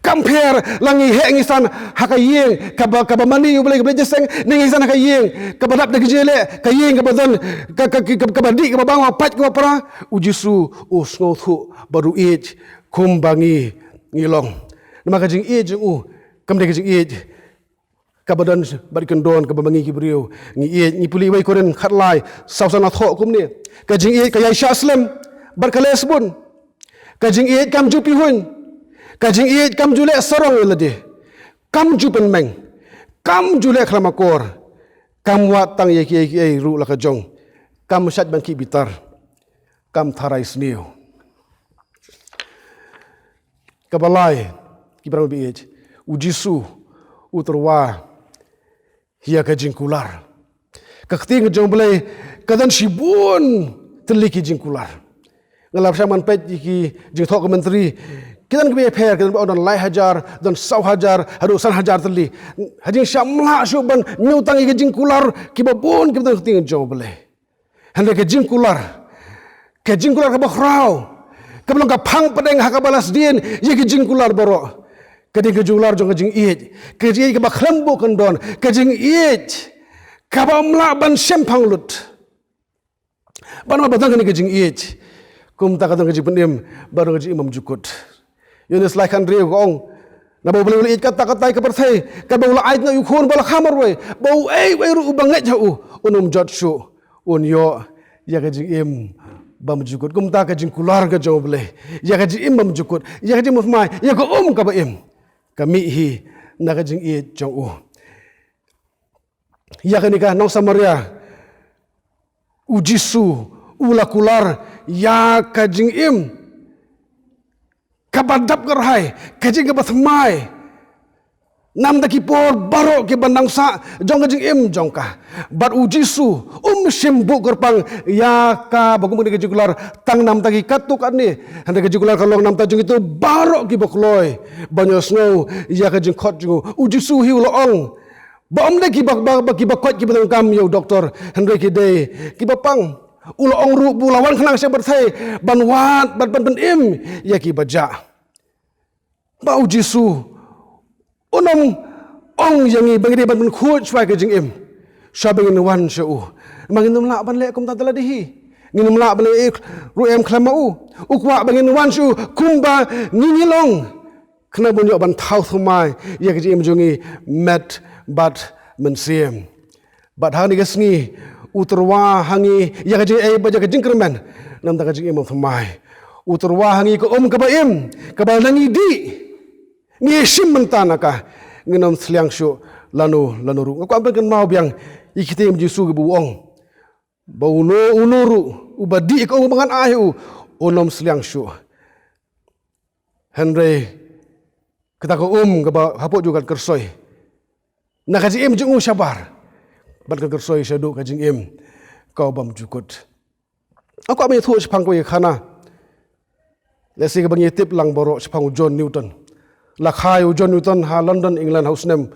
Kam pher la ngi heh ngi san ha ka ïing kaba, kaba mane ïa U Blei, kaba jingïaseng, ne ngi san ha ka ïing kaba dap da ki jingïaleh, ka ïing kaba don ka, ka, ka, kaba dih, kaba bang, kaba pait, kaba pra. U Jisu u sngewthuh bad u ïeit kumba ngi, ngi long. Namar ka jingïeit jong u kam dei ka jingïeit kaba don bad kyndon kaba ma ngi ki briew ngi ïeit. Ngi pule wei Korinth khatlai, saw san, la thoh kumne: Ka jingïeit ka ïaishah slem bad ka leh sbun. Ka jingïeit kam ju pihuiñ. Ka jingïeit kam ju leh sarong ïa lade. Kam ju pynmeng. Kam ju leh khlem akor. Kam wad tang ïa kiei kiei ruh la ka jong. Kam shait ban khih bitar. Kam tharai sniew. Kaba lai, ki briew ba ïeit, U Jisu u tyrwa ïa ka jingkular. Ka ktien jong U Blei ka don shibun tylli ki jingkular. Nga la pyrshang ban peit ïa ki jingthoh commentary, ki don kiba ïapher, ki don ba ong don lai hajar, don saw hajar haduh san hajar tylli. Ha jingshah ym lah shuh ban ñiew tang ïa ki jingkular kiba bun kiba don ha ka ktien jong U Blei. Hynrei ka jingkular, ka jingkular kaba khraw, kaba long ka phang pdeng ha kaba la sdien ïa ka jingkular baroh, ka dei ka jingkular jong ka jingïeit, ka jingïeit kaba khlem buh kyndon, ka jingïeit kaba ym lah ban shemphang lut. Bad namar ba don kane ka jingïeit, kumta ka don ka jingpynim, ba don ka jingim bymjukut. Ïoannis lai khathynriew ka ong, naba U Blei u la ïeit katta katta ïa ka pyrthei, katba u la ai noh ïa u Khun ba la kha marwei, ba uei uei ruh uba ngeit ha u un ym jot shuh, un ïoh ïa ka jingim bymjukut. Kumta ka jingkular ka jong U Blei ïa ka jingim bymjukut, ïa ka jingim thymmai, ïa ka um kaba im, ka mih hi na ka jingïeit jong u. Ïa kane ka nong Samaria, U Jisu u la kular ïa ka jingim kaba dap kyrhai, ka jingim kaba thymmai, namar ki por baroh kiba nang sah jong ka jingim jong ka. Bad U Jisu um shym buh kyrpang ïa kaba kum kane ka jingkular tang namar ki katto katne, hynrei ka jingkular ka long namar jong kito baroh kiba kloi ban ïohsngew ïa ka jingkhot jong u. U Jisu hi u la ong ba ym dei kiba, ba, ba kiba koit kiba donkam ïa u doktor, hynrei ki dei kiba pang. U la ong ruh ba u la wan khnang sha pyrthei ban wad bad ban pynim ïa kiba jah. Ba U Jisu un ym ong ïa ngi ba ngi dei ban pynkhuid shuwa ïa ka jingim shwa ba ngin wan sha u. Namar ngin ym lah ban leh kumta da lade hi. Ngin ym lah ban leh ruh em khlem ma u. U kwah ba ngin wan sha u kumba ngi ngi long, khnang ba un ïoh ban thaw thymmai ïa ka jingim jong ngi met bad mynsiem. Bad ha kane ka sngi u tyrwa ha ngi ïa ka jingaiei bad ïa ka jingkyrmen namar ka jingim bymthymmai. U tyrwa ha ngi ka um kaba im, kaba lada ngi dih, ngi shim bynta na ka, ngin ym sliang shuh lano lano ruh. Nga kwah ban kynmaw biang ïa ki ktien U Jisu kiba u ong ba uno uno ruh uba dih ïa ka um ba ngan ai ha u, un ym sliang shuh. Hynrei kata ka um kaba hapoh jong u kan kyrsoi na ka jingim jong u shabar, bad kan kyrsoi shaduh ka jingim kaba bymjukut. Nga kwah ban ïathuh shaphang kawei ka khana. Lehse kaba ngi tip lang baroh shaphang u John Newton. La kha ïa u John Newton ha London, England, ha u snem,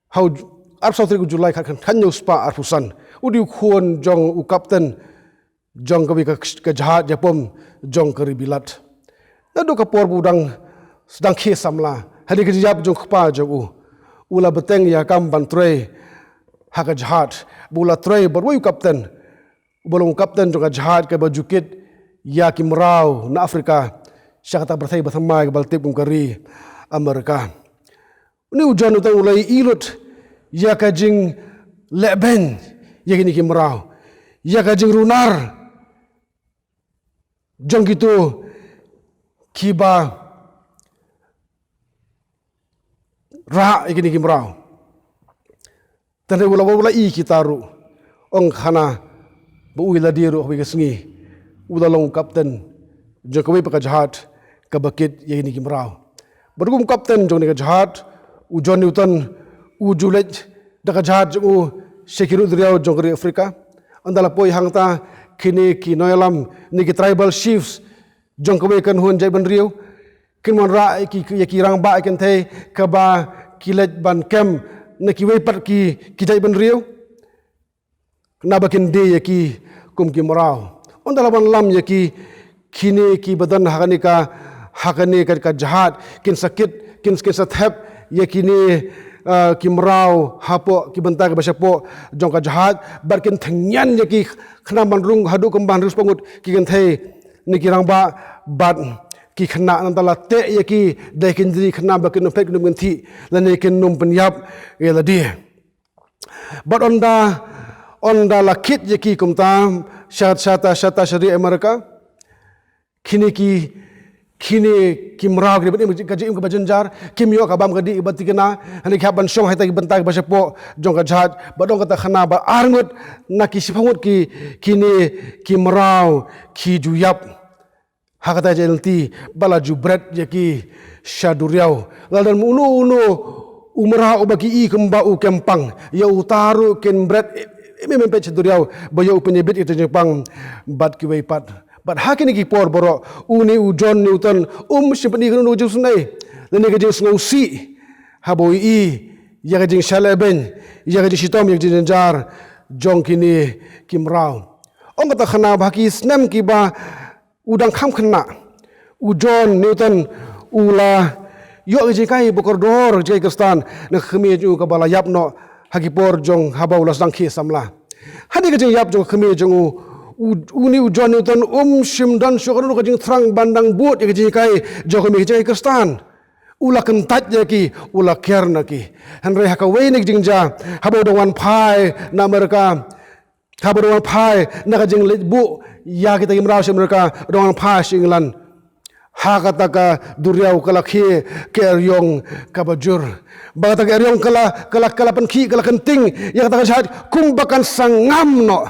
ha u arphew saw tarik u July khat khan, khathynñiew spah arphew san. U dei u khun jong u kapten jong kawei ka, ka jahaj ïapom jong ka ri Bilat. Naduh ka por ba u dang sdang khie samla Hadien ka jingïap jong u kpa jong u, u la bteng ïa ka kam ban trei ha ka jahaj, bad u la trei bad uwei u kapten, uba long u kapten jong ka jahaj kaba ju kit ïa ki mraw na Afrika sha kata ka pyrthei bathymmai kaba la tip kum ka ri Amerika. Une u John Newton u la ïohi lut ïa ka jinglehbeiñ ïa kine ki mraw, ïa ka jingrunar jong kito kiba rah ïa kine ki mraw. Tang u la, u la ïohi kita ruh, ong khana ba u ïa lade ruh ha kawei ka sngi u la long u kapten jong kawei pat ka jahaj kaba kit ïa kine ki mraw. Bad kum u kapten jong kane ka jahaj, u John Newton u ju leit da ka jahaj jong u sha ki rud duriaw jong ka ri Afrika. Ynda la poi hangta, kine ki nongïalam ne ki tribal chiefs jong kawei ka kynhun jaitbynriew kin wanrah ïa ki, ïa ki rangbah ïa ki kynthei kiba ki leit ban kem na kiwei pat ki, ki jaitbynriew, naba kin die ïa ki kum ki mraw. Ynda la wanlam ïa ki, kine kiba don ha kane ka, ha kane ka, ka jahaj kin sa kit, kin, kin sa thep ïa kine, ah, ki mraw hapoh ki bynta kiba shapoh jong ka jahaj, bad kin tyngian ïa ki khnang ban rung haduh kumba hynriew spah ngut ki kynthei ne ki rangbah bad ki khynnah. Nangta la teh ïa ki da ki kynjri khnang ba kin ym phet, kin ym kynthih lane kin ym pynïap ïa lade. Bad ynda, ynda la kit ïa ki kumta sha, shata, shata sha ri Amerika, kine ki, kine ki mraw ki dei ban im ka jingim kaba jynjar, kim ïoh ka bam ka dih kaba thikna, hynrei ki hap ban shong ha kita ki bynta kiba shapoh jong ka jahaj. Bad ong kata khana ba ar ngut na ki shiphew ngut ki, kine ki mraw ki ju ïap ha kata ka jingïalti, ba la ju bret ïa ki sha duriaw. Lada don uno uno u mraw uba ki i kumba u kemphang, ïa uta ruh kin bret im im im peit sha duriaw ba ïoh u pynïabit ïa ka jingpang bad kiwei pat. Bad ha kine ki por baroh, une u John Newton um shym pyni kano kano ka jingsngewsih lane ka jingsngewsih haba u ïohi ïa ka jingshah lehbeiñ, ïa ka jingshitom, ïa ka jingjynjar jong kine ki mraw. Ong kata khana ba ha ki snem kiba u dang kham khynnah, u John Newton u la ïoh ka jinghikai ba kordor, ka jinghikai Khristan na ka kmie jong u kaba la ïap noh ha ki por jong haba u la sdang khie samla. Hadien ka jingïap jong ka kmie jong u, u, une u John Newton um shym don shuh kano kano ka jingthrang ban dang bud ïa ka jinghikai jong ka kmie, ka jinghikai Khristan. U la kyntait ïa ki, u la ker na ki. Hynrei ha kawei na ki jingjia, haba u dang wan phai na Amerika, haba u dang wan phai na ka jingleit buh ïa kita ki mraw sha Amerika, u dang wan phai sha England, ha kata ka duriaw ka la khie ka eriong kaba jur. Ba kata ka eriong ka la, ka la, ka la pynkhih, ka la kynting ïa kata ka jahaj kumba kan sa ngam noh.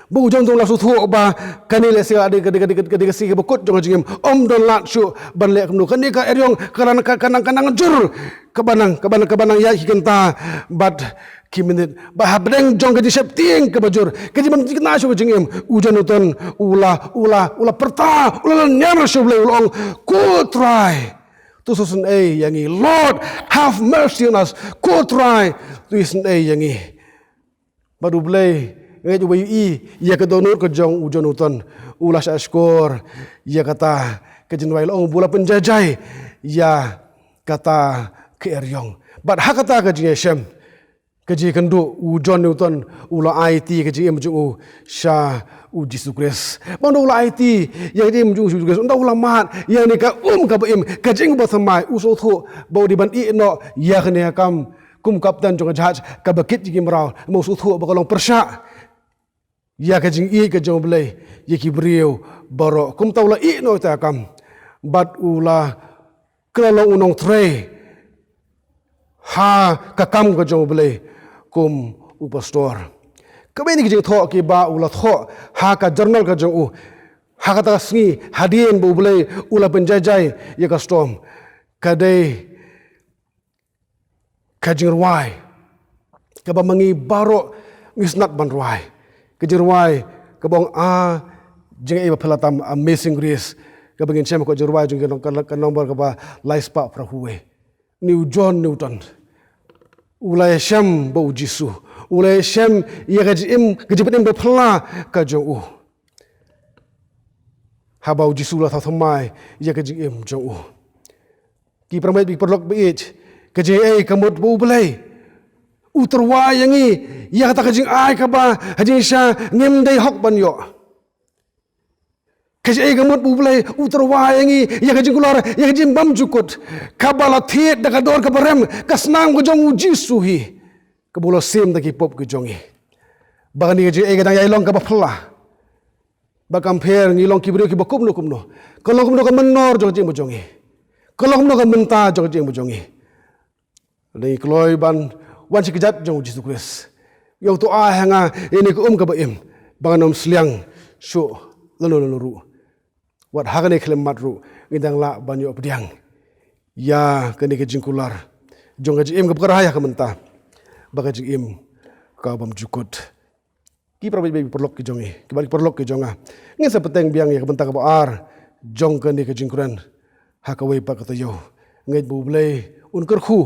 Ba u John Newton u la sngewthuh ba kane lehse ka dei, ka dei, ka dei, ka dei ka sngi kaba kut jong ka jingim. Um don lad shuh ban leh kumno. Kane ka eriong ka nang, ka, ka nang, ka nang jur, kaba nang, kaba nang, kaba nang ïaid ki kynta bad ki minit. Bad hapdeng jong ka jingsheptieng kaba jur, ka jingbym thikna shuh ka jingim, u John Newton u la, u la, u la pyrta, u la lynñiar sha U Blei, u la ong, "Ko Trai, to isynei ïa ngi. Lord, have mercy on us. Ko Trai, to isynei ïa ngi." Bad U Blei, nga ngeit uba ïohi ïa ka dohnud ka jong u John Newton, u la shahshkor ïa kata ka jingrwai, la ong ba u la pynjaijai ïa kata ka eriong. Bad ha kata ka jingïashem, ka jingkynduh, u John Newton u la aiti ka jingim jong u sha u Jisu Khrist. Bad ynda u la aiti ïa ka jingim jong u sha u Jisu Khrist, ynda u la mad ïa kane ka um kaba im, ka jingim bathymmai, u sngewthuh ba u dei ban ïeh noh ïa kane ka kam kum kapten jong ka jahaj kaba kit ïa ki mraw, namar u sngewthuh ba ka long pyrshah ïa ka jingïeit ka jong U Blei ïa ki briew baroh. Kumta u la ïeh noh ïa kata ka kam bad u la kylla long u nongtrei ha ka kam ka jong U Blei kum u pastor. Kawei na ki jingthoh kiba u la thoh ha ka journal ka jong u ha kata ka sngi hadien ba U Blei u la pynjaijai ïa ka storm, ka dei ka jingrwai kaba ma ngi baroh ngi sngewtynnat ban rwai. Ka jingrwai kaba ong, "A jingaiei ba phylla tam, Amazing Grace," kaba ngin shem ha ka jingrwai jong ka nong-, ka, ka nombor kaba lai spah phra phew wei. Une u John Newton u la ïashem bad u Jisu, u la ïashem ïa ka jingim, ka jingpynim ba phylla ka jong u. Haba u Jisu u la thaw thymmai ïa ka jingim jong u, Ki parabangeit, ki paralok ba ïeit, ka jingaiei ka mut ba U Blei u tyrwa ïa ngi ïa kata ka jingai kaba ha jingshisha ngim dei hok ban ïoh. Ka jingaiei ka mut ba U Blei u tyrwa ïa ngi ïa ka jingkular, ïa ka jingbymjukut kaba la thied da ka dor kaba rem, ka snam ka jong U Jisu hi, kaba u la siem da ki pop ka jong ngi. Ba kane ka jingaiei ka dang ïai long kaba phylla. Ba kam pher ngi long ki briew kiba kumno kumno. Ka long kumno ka mynnor jong ka jingim jong ngi. Ka long kumno ka mynta jong ka jingim jong ngi. Lada ngi kloi ban wan sha ka kjat jong U Jisu Khrist, ïoh to ai ha nga ïa kane ka um kaba im, ba ngan ym sliang shuh lano lano ruh. Wat ha kane ka khyllipmat ruh ngin dang lah ban ïoh pdiang ïa kane ka jingkular jong ka jingim kaba kyrhai ha ka mynta, bad ka jingim ka bymjukut. Ki parabangeit, ki paralok ki jong ngi, ki bad ki paralok ki jong nga, ngin sa bteng biang ïa ka bynta kaba ar jong kane ka jingkren ha kawei pat ka taïew. Ngeit ba U Blei un kyrkhu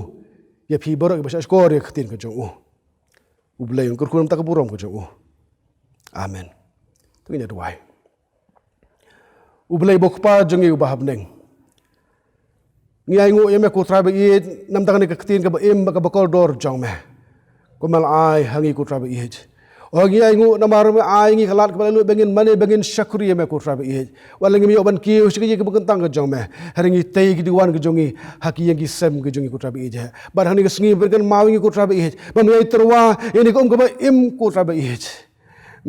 ïa phi baroh kiba shahshkor ïa ka ktien ka jong u. U Blei un kyrkhu na ka bynta ka burom ka jong u. Amen. To ngin ïa duwai. U Blei ba U Kpa jong ngi uba ha bneng, ngi ainguh ïa me ko Trai ba ïeit, namar kane ka ktien kaba im bad kaba kordor jong me, kaba me la ai ha ngi ko Trai ba ïeit. O, ngi ainguh namar me ai ngi ka lad kaba la lut ba ngin mane, ba ngin shakri ïa me ko Trai ba ïeit. Wat la ngim ïoh ban kiew sha ka ïing kaba kyntang ka jong me, hynrei ngi tei ki diwan ka jong ngi ha ki ïing ki sem ka jong ngi ko Trai ba ïeit. Bad ha kane ka sngi phin kynmaw ïa ngi ko Trai ba ïeit, ba me ïai tyrwa ïa kane ka um kaba im ko Trai ba ïeit.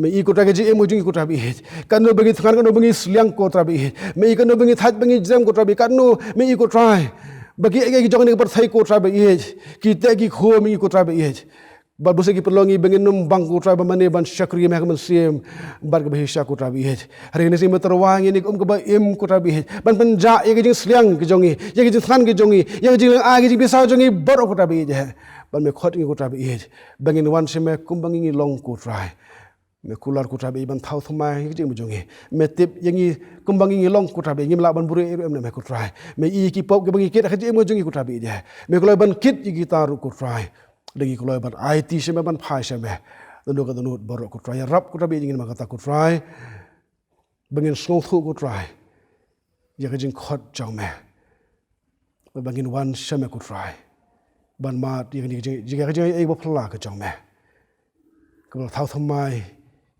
Me i ko Trai ka jingim ka jong ngi ko Trai ba ïeit, katno ba ngi thngan, katno ba ngi sliang ko Trai ba ïeit. Me i katno ba ngi thait, ba ngi jrem ko Trai ba ïeit, katno me i ko Trai ba ki, ki jong kane ka pyrthei ko Trai ba ïeit ki teh ki khum ïa ngi ko Trai ba ïeit. Bad bunsien ki pynlong ïa ngi ba ngin ym bang ko Trai ba mane ban shakri ïa me ha ka mynsiem bad kaba shisha ko Trai ba ïeit. Hynrei ha kane ka sngi me tyrwa ïa ngi ïa kane ka um kaba im ko Trai ba ïeit, ban pynjah ïa ka jingsliang ka jong ngi, ïa ka jingthngan ka jong ngi, ïa ka jinglong, ïa ka jingpisa jong ngi baroh ko Trai ba ïeit. Ban me khot ïa ngi ko Trai ba ïeit, ba ngin wan sha me kumba ngi, ngi long ko Trai. Me kular ko Trai ba ïeit ban thaw thymmai ïa ka jingim jong ngi. Me tip ïa ngi kumba ngi, ngi long ko Trai ba ïeit, ngim lah ban buhrieh ruh em na me ko Trai. Me i ki pop kiba ngi kit ha ka jingim jong ngi ko Trai ba ïeit. Me kloi ban kit ïa kita ruh ko Trai. Lada ngi kloi ban aiti sha me, ban phai sha me, dohnud ka dohnud baroh ko Trai, ïarap ko Trai ba ïeit ïa ngi namar kata ko Trai, ba ngin sngewthuh ko Trai ïa ka jingkhot jong me, ba ngin wan sha me ko Trai, ban mad ïa kane ka jing, jing, ka jingaiei ba phylla ka jong me, kaba la thaw thymmai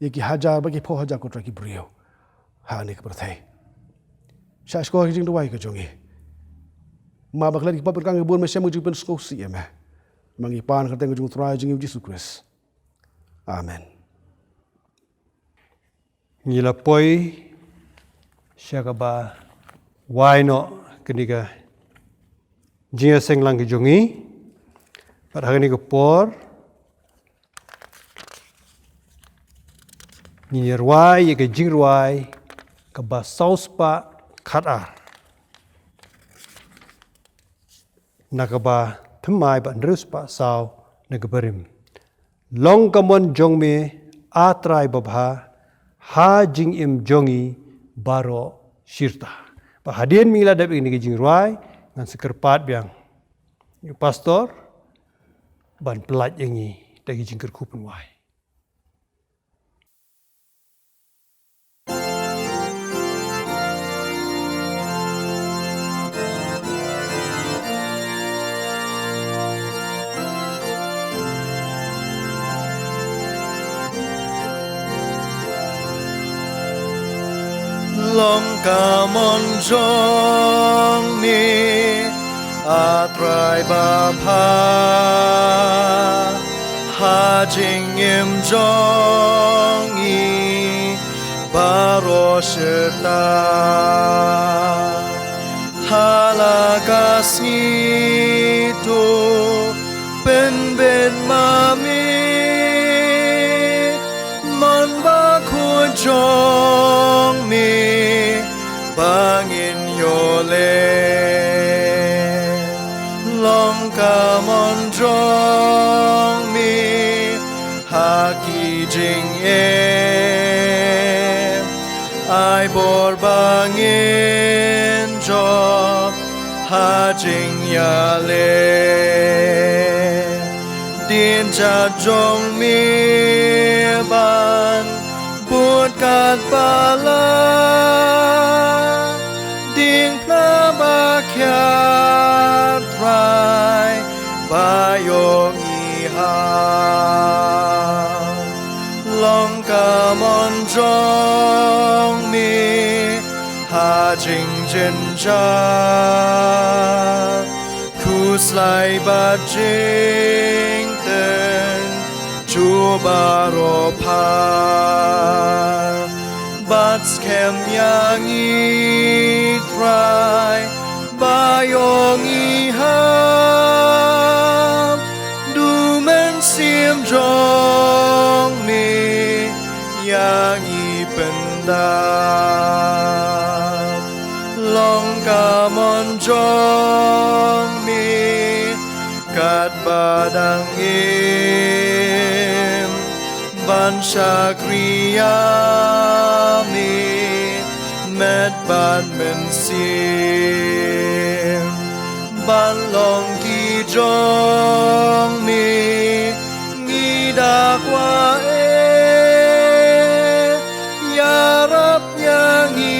ïa ki hajar bad ki phew hajar ko Trai ki briew ha kane ka pyrthei. Shahshkor ïa ka jingduwai ka jong ngi. Map ba klet ki pop, pynkhang ki bun, me shem ka jingpynsngewsih ïa me. Ma ngi pan ha ka kyrteng ka jong u Trai jong ngi u Jisu Khrist. Amen. Ngi la poi sha kaba wai noh kane ka jingïaseng lang ka jong ngi. Bad ha kane ka por ngin ïa rwai ïa ka jingrwai kaba saw spah khatar, na kaba thymmai ba hynriew spah saw na kaba rim. Long ka mon jong me, A Trai babha, ha jingim jong ngi baroh shirta. Bad hadien ba ngi la dep ïa kane ka jingrwai, ngan sa kyrpad biang ïa u pastor ban pyllait ïa ngi da ki jingkyrkhu pynwai. Long ka mon jong me, A Trai babha, ha jingim jong ngi baroh shirta. Ha la ka sngi to pynbeit ma me, mon bakhuid jong me ba ngin ïoh leh. Long ka mon jong me ha ki jingeh, ai bor ba ngin jop ha jingïaleh. Dien jait jong me ban bud katba lah, diengphna ba Khia Trai ba ïong i ha. Long ka mon jong me ha jingjynjar. Khuslai bad jingteng jubab baroh phar. Bad skhem ïa ngi Trai ba ïong i ha. Du mynsiem jong me ïa ngi pyndap. Long ka mon jong me katba dang im ban shakri ïa me met bad mynsiem. Ban long ki jong me ngi da kwah eh. Ïarap ïa ngi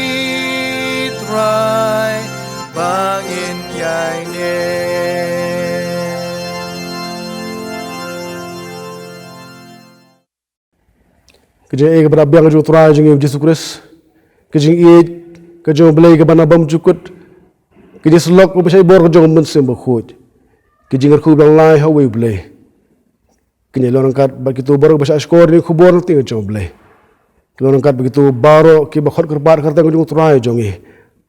Trai ba ngin ïai ne. Ka jingïeit kaba biang jong U Trai jong ngi U Jisu Khrist, ka jingïeit ka jong U Blei kaba na bymjukut, ka jingïasyllok kaba shai bor ka jong U Mynsiem Bakhuid, ka jingïarap kaba long lai ha uwei U Blei. Ka jingïalang ryngkat bad kito baroh ba shah shkor ïa ka khubor lynti ka jong U Blei. Ka long ryngkat bad kito baroh kiba khot kyrpad ka kyrteng ka jong U Trai jong ngi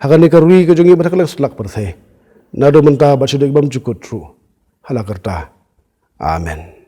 ha kane ka ri ka jong ngi bad ha kylleng satlak pyrthei, naduh mynta bad shaduh ki bymjukut ruh. Hala karta. Amen.